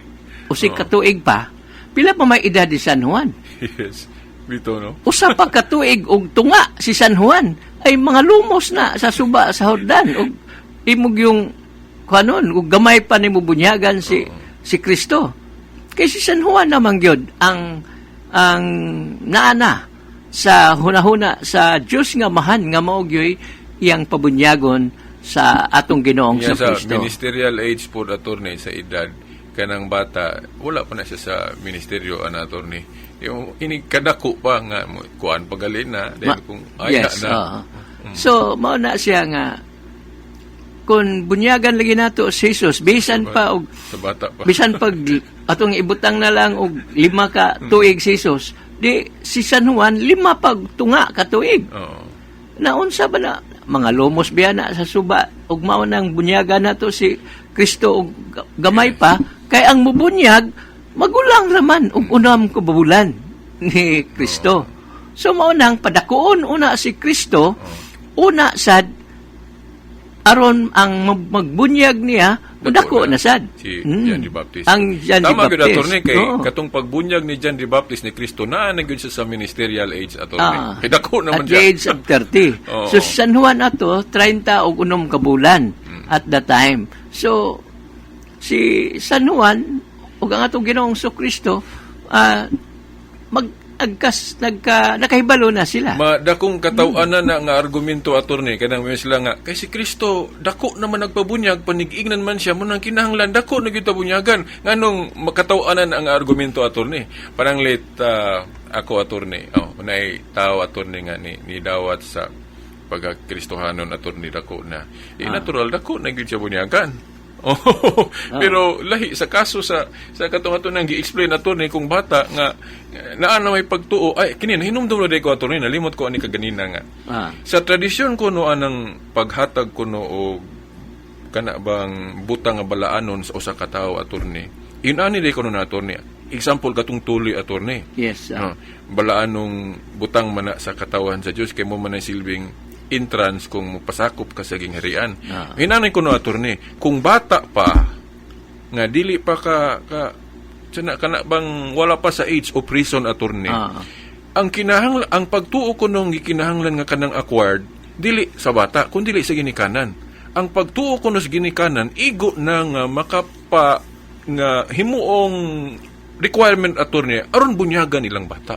1 ka tuig pa, pila pa may edad ni San Juan? Yes. Bito, no? 1 pa ka tuig og tunga si San Juan ay mga lumos na sa suba sa Jordan og imog yung kanon ug gamay pa nimo bunyagan si si Kristo. Kay si San Juan naman gyud ang naana sa hunahuna sa Dios nga Amahan nga mao gyoy iyang pabunyagon sa atong Ginoong Iya, sa sa Kristo. Ministerial age po, attorney, sa edad kanang bata, wala pa na siya sa ministeryo ana, attorney. Yung ini kadako pa nga mo kuan pagalin na dahil kung ay na. Oo. So mao na siya nga kung bunyagan lagi nato si Jesus bisan pa og sa bata pa. Bisan pag atong ibutang na lang og 5 ka tuig si Jesus, di si San Juan 5 pag tunga ka tuig. Naunsa ba na mga lumos biya na sa suba ug mao nang bunyagan nato si Kristo og gamay pa, kay ang mubunyag magulang raman og 6 ka bulan ni Kristo. So mao nang padakuon una si Kristo una sad aron ang magbunyag niya mudako na sad. Si John the Baptist. Ang John the Tama gyud, Baptist. attorney, kay katong pagbunyag ni John the Baptist ni Kristo naa na gyud siya sa ministerial age, attorney. Kay dako naman At the siya. age of 30. So si San Juan ato 30 og 6 ka bulan at the time. So si San Juan ug ang atong Ginoong Kristo mag agkas nagka nakahibalo na sila. Madakong kataw-anan na nga argumento, attorney, kanang may sila nga kay si Kristo dako naman nagpabunyag, panigingnan man siya mo nang kinahanglan dako na gyud bunyagan. Nganong makataw-anan ang argumento, attorney? Parang late ako, attorney, oh, naay tao, attorney, nga ni dawat sa pagka-Kristohanon, attorney, dako na di natural dako na gyud siya bunyagan. Oh, pero lahi sa kaso sa katong ato nang gi-explain, attorney, kung bata nga naa na may pagtuo ay kini hinumdum na day ko, attorney, nalimot ko ani kaganina nga sa tradisyon kuno anang paghatag kuno og kana bang butang nga balaanon sa usa ka tawo, attorney, inani day kuno na, attorney. Example, katong tuli, attorney. No, balaanong butang man na sa katawan sa Dios kay mo man ay silbing entrance kung mopasakop ka sa gingharian. Hinanay ko no, attorney, kung bata pa nga dili pa ka kana kana bang wala pa sa age of reason, attorney. Ang kinahanglan, ang pagtuo ko nung gikinahanglan nga kanang acquired dili sa bata kun dili sa ginikanan. Ang pagtuo ko no sa ginikanan igo na nga makapa nga himuong requirement, attorney, aron bunyagan ilang bata.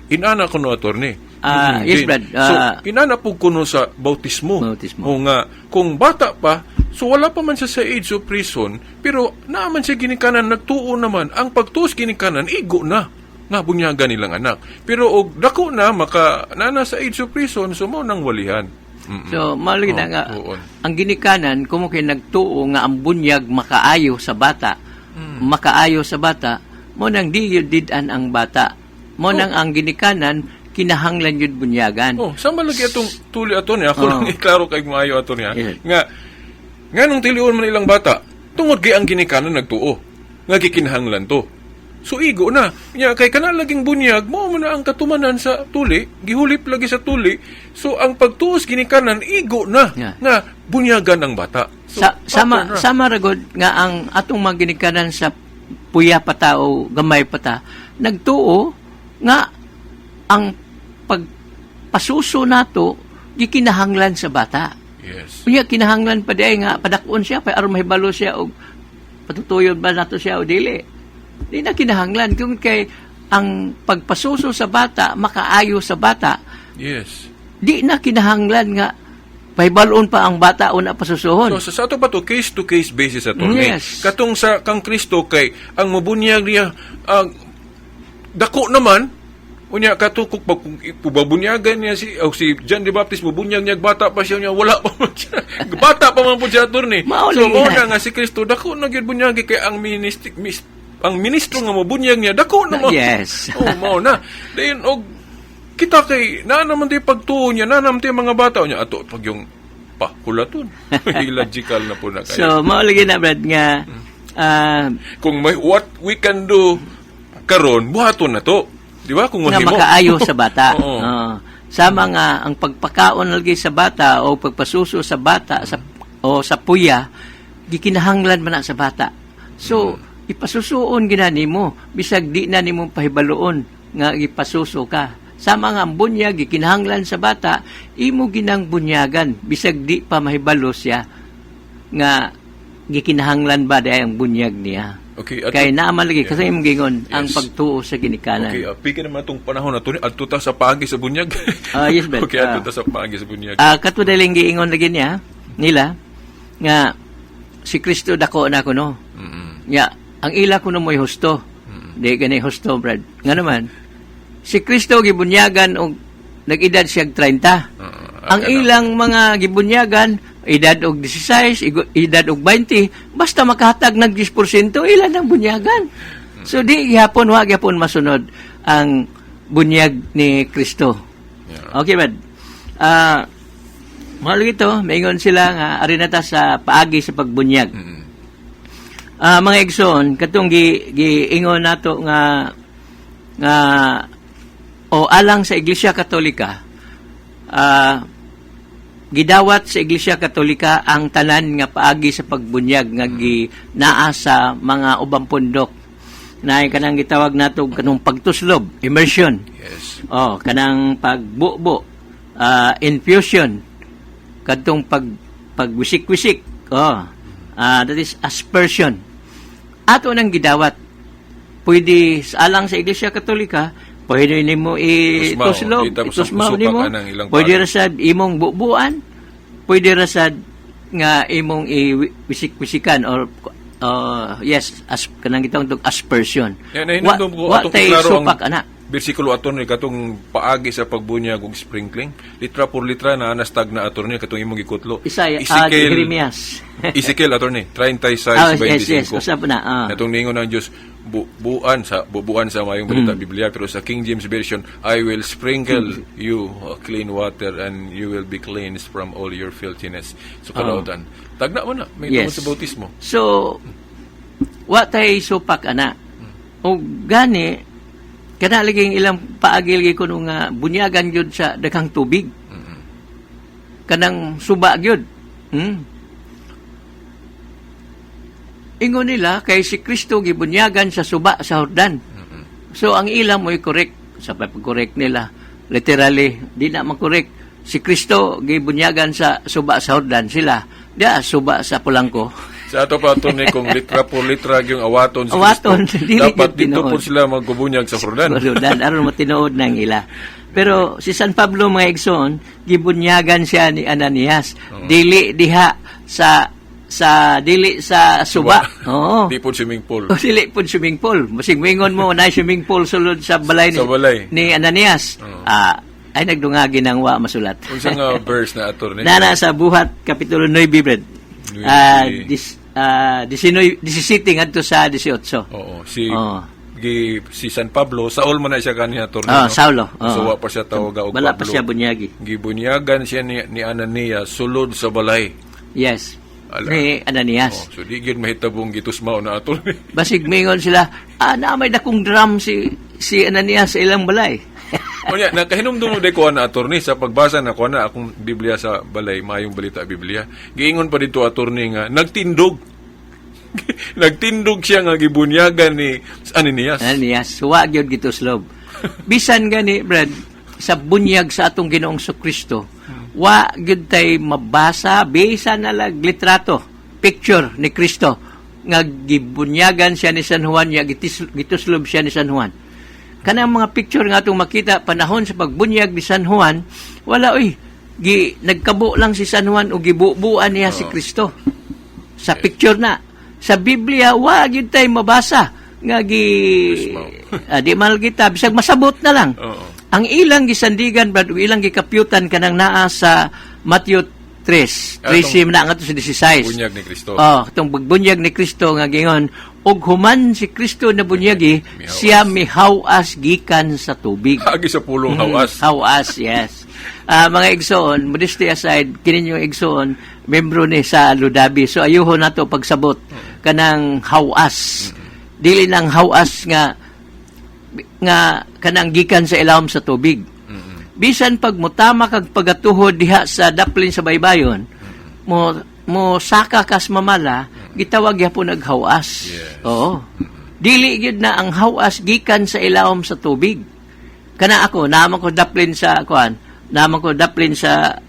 Inana ko no, attorney. Yes, Din. Brad. So, inana po kuno sa bautismo. Bautismo. O nga, kung bata pa, so wala pa man siya sa age of reason, pero naaman siya ginikanan, nagtuo naman. Ang pagtuo sa ginikanan, igo na nga bunyagan nilang anak. Pero og dako na, maka, nana sa age of reason, so mao nang walihan. So, mao lagi na nga, Oo. ang ginikanan, kung kay nagtuo nga ang bunyag makaayo sa bata, makaayo sa bata, mo nang di yun did-an ang bata. Mo nang ang ginikanan, kinahanglan yun bunyagan. Oh, sama lagi atong tuli ato niya. Ako lang iklaro kay maayo ato niya. Nga nganong tilion man ilang bata, tungod kay ang ginikanan nagtuo. Nga gikinahanglan to. So igo na. Nya kay kana laging bunyag, mao man na ang katumanan sa tuli, gihulip lagi sa tuli. So ang pagtuos ginikanan igo na nga bunyagan ang bata. So, Sa, sama pattern ra. sama ragod nga ang atong mga ginikanan sa puya pa ta o gamay pa ta nagtuo nga ang pagpasuso nato gikinahanglan sa bata. Unya kinahanglan pa diay nga padak-on siya pa aron mahibalo siya og patutuyon ba nato siya o dili. Di na kinahanglan kung kay ang pagpasuso sa bata makaayo sa bata. Di na kinahanglan nga pahibalon pa ang bata o na pasusuhon. So sa ato pa to, case to case basis ato ni. Katong sa kang Kristo kay ang mabunyag niya ang dako naman, unya kato kung pabunyagan niya si o si John the Baptist, mubunyag niya bata pa siya, niya wala pa man siya. Bata pa man po siya, attorney. Mao So lagi mao na. na nga si Kristo dako na gyud bunyagi kay ang ministry ang ministro nga mobunyag niya dako na man. Oh, mao na. Dayon og kita kay naa naman di pagtuo niya, naa naman di mga bata niya ato pag yung pakulaton. Illogical na po na kayo. So mao lagi na, Brad, nga Kung may what we can do karon, buhaton na to. Di ba? Kung nga mahimo. makaayo sa bata. Oo. Oo. Sama nga ang pagpakaon lagi sa bata o pagpasuso sa bata sa o sa puya gikinahanglan man na sa bata. So ipasusuon gina nimo bisag di na nimo pahibaluon nga gipasuso ka. Sama nga ang bunyag gikinahanglan sa bata, imo ginang bunyagan bisag di pa mahibalo siya nga gikinahanglan ba diay ang bunyag niya. Okay, Kay naa man lagi kasi imong gingon ang pagtuo sa ginikanan. Okay, piki naman itong panahon na to. Adto ta sa paagi sa bunyag. Ah, yes, Ben. Okay, adto ta sa paagi sa bunyag. Kato daling giingon lagi niya nila nga si Kristo dako na kuno. Nya ang ila kuno mo'y husto. Di gani husto, Brad. Nga naman si Kristo gibunyagan og nag-edad siya og 30. Ang ilang mga gibunyagan edad og 16, edad og 20, basta makahatag ng 10%, ilan ang bunyagan. So di gihapon, wa gihapon masunod ang bunyag ni Kristo. Okay, Brad. Mahal ito, maingon sila nga ari na ta sa paagi sa pagbunyag. Mga igsoon, katong giingon nato nga nga o alang sa Iglesia Katolika, gidawat sa Iglesia Katolika ang tanan nga paagi sa pagbunyag nga ginaa sa mga ubang pundok. Naay kanang gitawag nato kanong pagtuslob, immersion. Oh, kanang pagbubo, infusion, kadtong pagwisik-wisik. Oh, that is aspersion. Ato nang gidawat. Pwede sa alang sa Iglesia Katolika, pwede nimo ituslob, Tusmaw, di tapos itusmaw ang nimo. usupak anang ilang Pwede pari. ra sad imong bubuan, pwede ra sad nga imong iwisik-wisikan or yes, as kanang gitawag tog aspersion. Yan, nahinumdum ko Wa atong tay klaro ang supak ana. bersikulo ato ni katong paagi sa pagbunyag og sprinkling. Litra por litra na anastag na attorney katong imong gikutlo. Isaiah, Jeremias. Ezekiel, attorney, 36 Ah, yes. 25. Usap na. Katong ningon ng Diyos, buan sa bubuan sa mayong balita Biblia, pero sa King James Version, "I will sprinkle you clean water and you will be cleansed from all your filthiness." So kalautan. Tagna mo na may tungod sa bautismo. So, wa tay supak ana. O gani kana lagi ang ilang paagi lagi kuno nga bunyagan gyud sa daghang tubig. Kanang suba gyud. Ingon nila kay si Kristo gibunyagan sa suba sa Jordan. So ang ilang mo'y correct sa pag-correct nila. Literally, di na man-correct. Si Kristo gibunyagan sa suba sa Jordan sila. Dia suba sa Polanco. Sa ato pa ni kung litra por litra yung awaton si Awaton, Kristo, dili dapat gyud dito tinuod. po sila magbubunyag sa Jordan. Jordan aron matinuod nang ila. Pero si San Pablo, mga igsoon, gibunyagan siya ni Ananias. Dili diha sa sa dili sa suba. Oo. Di po swimming pool. O dili pud swimming pool. Masig moingon mo na swimming pool sulod sa balay ni, Sa balay. ni Ananias. Ah, ay nagdungagi nang wa masulat. Unsa nga verse na, attorney? Nana sa Buhat kapitulo 9, Brad. 9. Ah, 19, 17 ngadto sa 18. Oo, si Oo. gi si San Pablo, Saul man na siya kaniya, attorney, Ah, no? Saulo. Oo. So wa pa siya tawag og Wala pa Pablo. siya bunyagi. Gibunyagan siya ni Ananias sulod sa balay. Yes. Ala. Ni Ananias. Oh, so di gyud mahitabong gitusmao na, attorney. Basig mingon sila, na may dakong drum si Ananias sa ilang balay. Unya, nakahinumdum day ko na, attorney, sa pagbasa na ko na akong Biblia sa balay, Maayong Balita Biblia. Giingon pa dito, attorney, nga nagtindog. Nagtindog siya nga gibunyagan ni Ananias. Ananias, wa gyud gituslob. Bisan gani, Brad, sa bunyag sa atong Ginoong Kristo, wa gyud tay mabasa bisan na lag litrato, picture ni Kristo nga gibunyagan siya ni San Juan, ya gituslob siya ni San Juan. Kanang mga picture nga atong makita panahon sa pagbunyag ni San Juan, wala oy, gi nagkabo lang si San Juan o gibubuan niya si Kristo. Sa picture na. Sa Biblia, wa gyud tay mabasa nga gi Tusmaw. Ah, di man kita bisag masabot na lang. Ang ilang gisandigan, Brad, ug ilang gikapyutan kanang naa sa Matthew 3, 13 na ngadto sa 16. Bunyag ni Kristo. Oh, itong pagbunyag ni Kristo nga gingon og human si Kristo na bunyagi, Mihawas. Siya mihawas gikan sa tubig. Agi sa pulong hawas. Hawas, yes. Ah, mga igsoon, modesty aside, kini yung igsoon, membro ni sa Ludabi. So ayuho nato pagsabot kanang hawas. Dili nang hawas nga nga kanang gikan sa ilawom sa tubig. Bisan pag mutama kag pagatuhod diha sa daplin sa baybayon, mo mo saka kas mamala, gitawag gyapon naghawas. Oo. Dili gyud na ang hawas gikan sa ilawom sa tubig. Kana ako, naman ko daplin sa kuan, naman ko daplin sa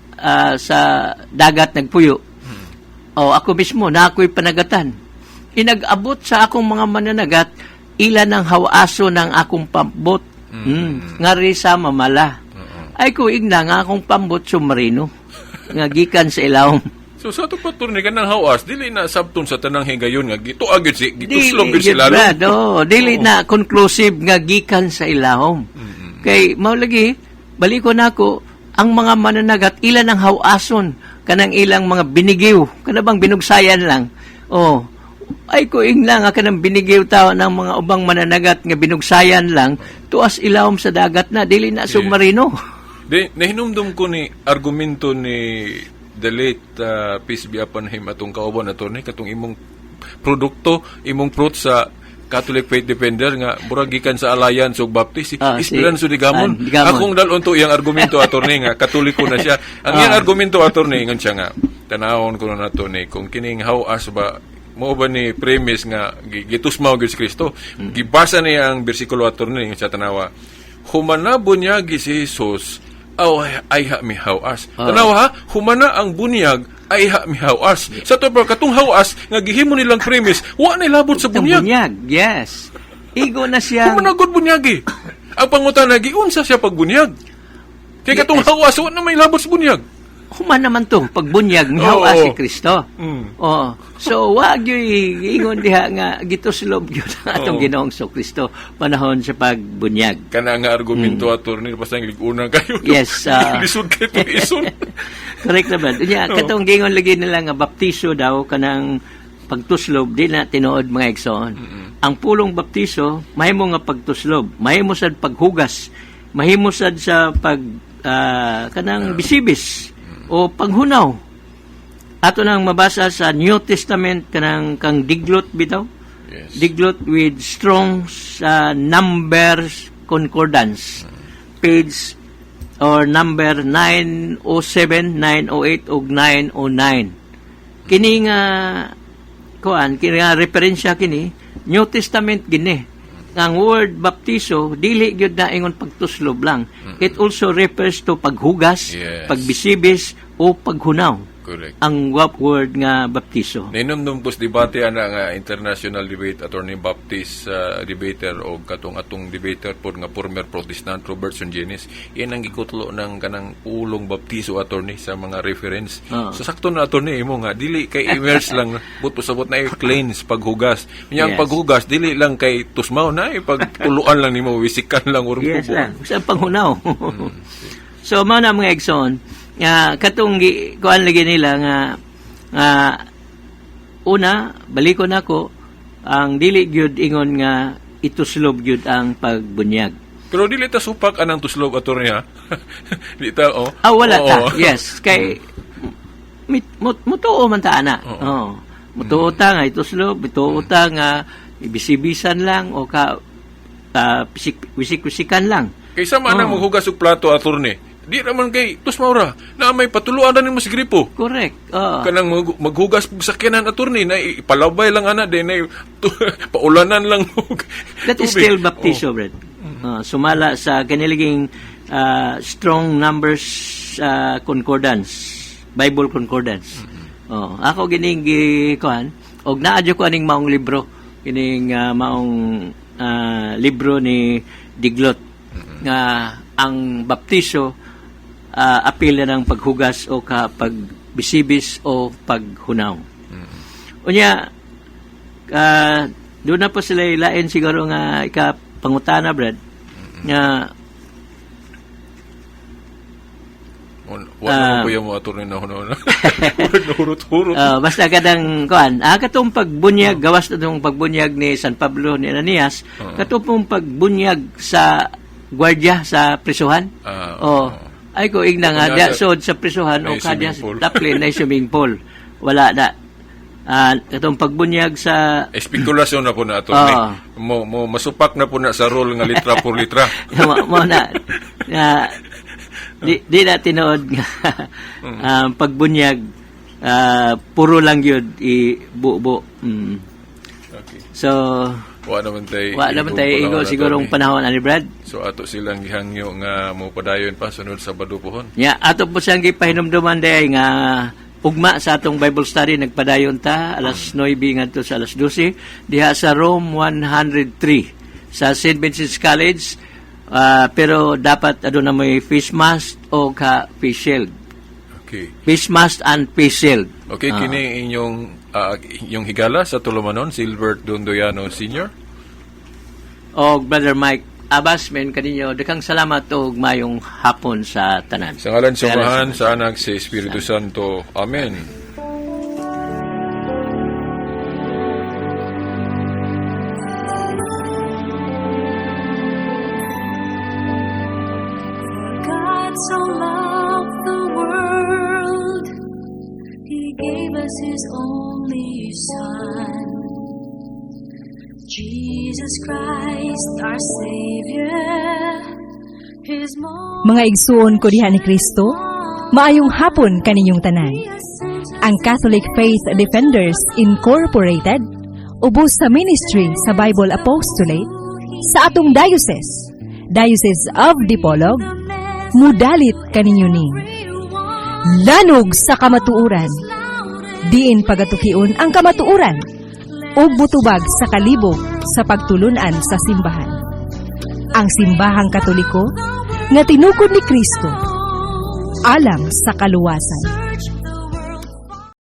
dagat nagpuyo. O ako mismo na ako'y panagatan. Inag-abot sa akong mga mananagat, ilan ang hawaso ng akong pambot. Ngari sa mamala. Ay ko igna nga akong pambot submarino nga gikan sa ilawom. So sa ato pa, attorney, kanang hawas dili na sabton sa tanang higayon nga gituag gyud si gituslob gyud gyud, sila. Brad, oo, dili na conclusive nga gikan sa ilawom. Kay mao lagi baliko nako ang mga mananagat, ilan ang hawason kanang ilang mga binigiw, kana bang binugsayan lang. Oh. Ay ko ingna nga kanang binigiw tao ng mga ubang mananagat nga binugsayan lang tuas ilawom sa dagat na dili na submarino. Di, nahinumdum ko ni argumento ni the late, peace be upon him, atong kauban, attorney, katong imong produkto, imong fruit sa Catholic Faith Defender nga murag gikan sa Alliance ug Baptist si Esperanzo Digamon. Ah, Digamon. Akong dalon to iyang argumento, attorney, nga Katoliko na siya. Ang iyang argumento, attorney, ingon siya nga tanawon ko na nato ni kung kining hawas ba mo ba ni premise nga gitusmaw gyud si Kristo. Gibasa niya ang bersikulo, attorney, ingon siya, tanawa. Humana bunyagi si Jesus aw ayha mihawas. Tanawa ha, humana ang bunyag ayha mihawas. Sa to pero katong hawas nga gihimo nilang premise, wa na labot sa Itong bunyag. bunyag, yes. Igo na siya. Humana gud bunyagi. Ang pangutana, giunsa siya pagbunyag? Kay katong hawas wa na may labot sa bunyag. Human naman to pagbunyag mihawas si Kristo. Oo. So wa gyud ingon diha nga gituslob gyud ang atong Ginoong Kristo panahon sa pagbunyag. Kana nga argumento, attorney, basta una kayo. Yes. Lisod kay to ison. Correct naman. Unya, katong gingon lagi nila nga baptiso daw kanang pagtuslob, di na tinuod, mga igsoon. Ang pulong baptiso mahimo nga pagtuslob, mahimo sad paghugas, mahimo sad sa pag kanang bisibis o paghunaw. Ato nang mabasa sa New Testament kanang kang diglot bitaw. Diglot with strong sa numbers concordance. Page or number 907, 908 ug 909. Kini nga kuan, kini nga referensya kini New Testament gini. Ang word baptiso dili gyud na ingon pagtuslob lang. It also refers to paghugas, pagbisibis o paghunaw. Ang word nga baptiso. Nahinumdum ko sa debate ana nga international debate, attorney, Baptist debater o katong atong debater pod nga former Protestant, Robertson Jenis. Iyan ang gikutlo ng kanang pulong baptiso, attorney, sa mga reference. So sakto na, attorney, imo nga dili kay immerse lang but usabot na i-cleanse, paghugas. Unya ang paghugas dili lang kay tusmaw na pagtuluan lang nimo, wisikan lang or Yes kubo. Lang. Sa panghunaw. So, mao na, mga igsoon, nga katong kuan lagi nila nga nga una, balikon nako ang dili gyud ingon nga Ituslob gyud ang pagbunyag. Pero dili ta supak anang tuslob, attorney, ha. Di ta, oh. Ah, wala ta. Yes, kay mutuo man ta ana. Oo. Mutuo ta nga ituslob, mutuo ta nga ibisibisan lang o ka wisik-wisikan lang. Kaysa man ang maghugas og plato, attorney. Di raman kay tus maura na may patuluan na nimo sa gripo. Correct. Oo. Kanang maghugas og sakyanan, attorney, na ipalabay lang ana din na paulanan lang og That is tubig. still baptizo, Brad. Sumala sa kaniliging Strong Numbers Concordance, Bible Concordance. Oh, ako gining gikuan og naa jud ko aning maong libro, kining maong libro ni Diglot nga ang baptizo apil na ng paghugas o ka pagbisibis o paghunaw. Unya, doon na po sila ilain siguro nga ikapangutana, Brad, nga Wa na ko mo, attorney, na huno na. Murag nahurot-hurot. Basta kadang kuan, katong pagbunyag, gawas na tong pagbunyag ni San Pablo ni Ananias, katong pagbunyag sa gwardiya sa prisuhan. Oh, ay ko igna nga Wala dia sa- sod sa prisuhan o May kadya swimming pool. taplin na swimming pool. Wala na. Katong pagbunyag sa Espekulasyon na po na, attorney. Mo masupak na po na sa role nga litra por litra. Mo na na di na tinuod nga ang pagbunyag puro lang yun ibubo. Okay. So Wa naman tay wa naman tayo igong igo panahon, sigurong attorney. panahon ani, Brad. So ato silang gihangyo nga mo padayon pa sunod Sabado pohon. Nya ato po siyang gipahinumduman day nga ugma sa atong Bible study nagpadayon ta alas 9 ngadto sa alas 12 diha sa room 103 sa St. Vincent's College, pero dapat aduna may face mask o ka face shield. Face mask and face shield. Okay, kini inyong higala sa tulumanon, Silbert Dondoyano Sr. Og Brother Mike Abbas men kaninyo daghang salamat og mayong hapon sa tanan. Sa ngalan sa Sa ngalan Amahan, sa Anak, sa Espiritu Santo. Amen. God so loved the world, He gave us His only Son, Jesus Christ, our Savior. His most Mga igsuon ko diha ni Kristo, maayong hapon kaninyong tanan. Ang Catholic Faith Defenders Incorporated ubos sa ministry sa Bible Apostolate sa atong diocese, Diocese of Dipolog, mudalit kaninyo ning Lanog sa Kamatuoran. Diin pagatukion ang kamatuoran ug mutubag sa kalibog sa pagtulunan sa simbahan. Ang simbahang Katoliko nga tinukod ni Kristo alang sa kaluwasan.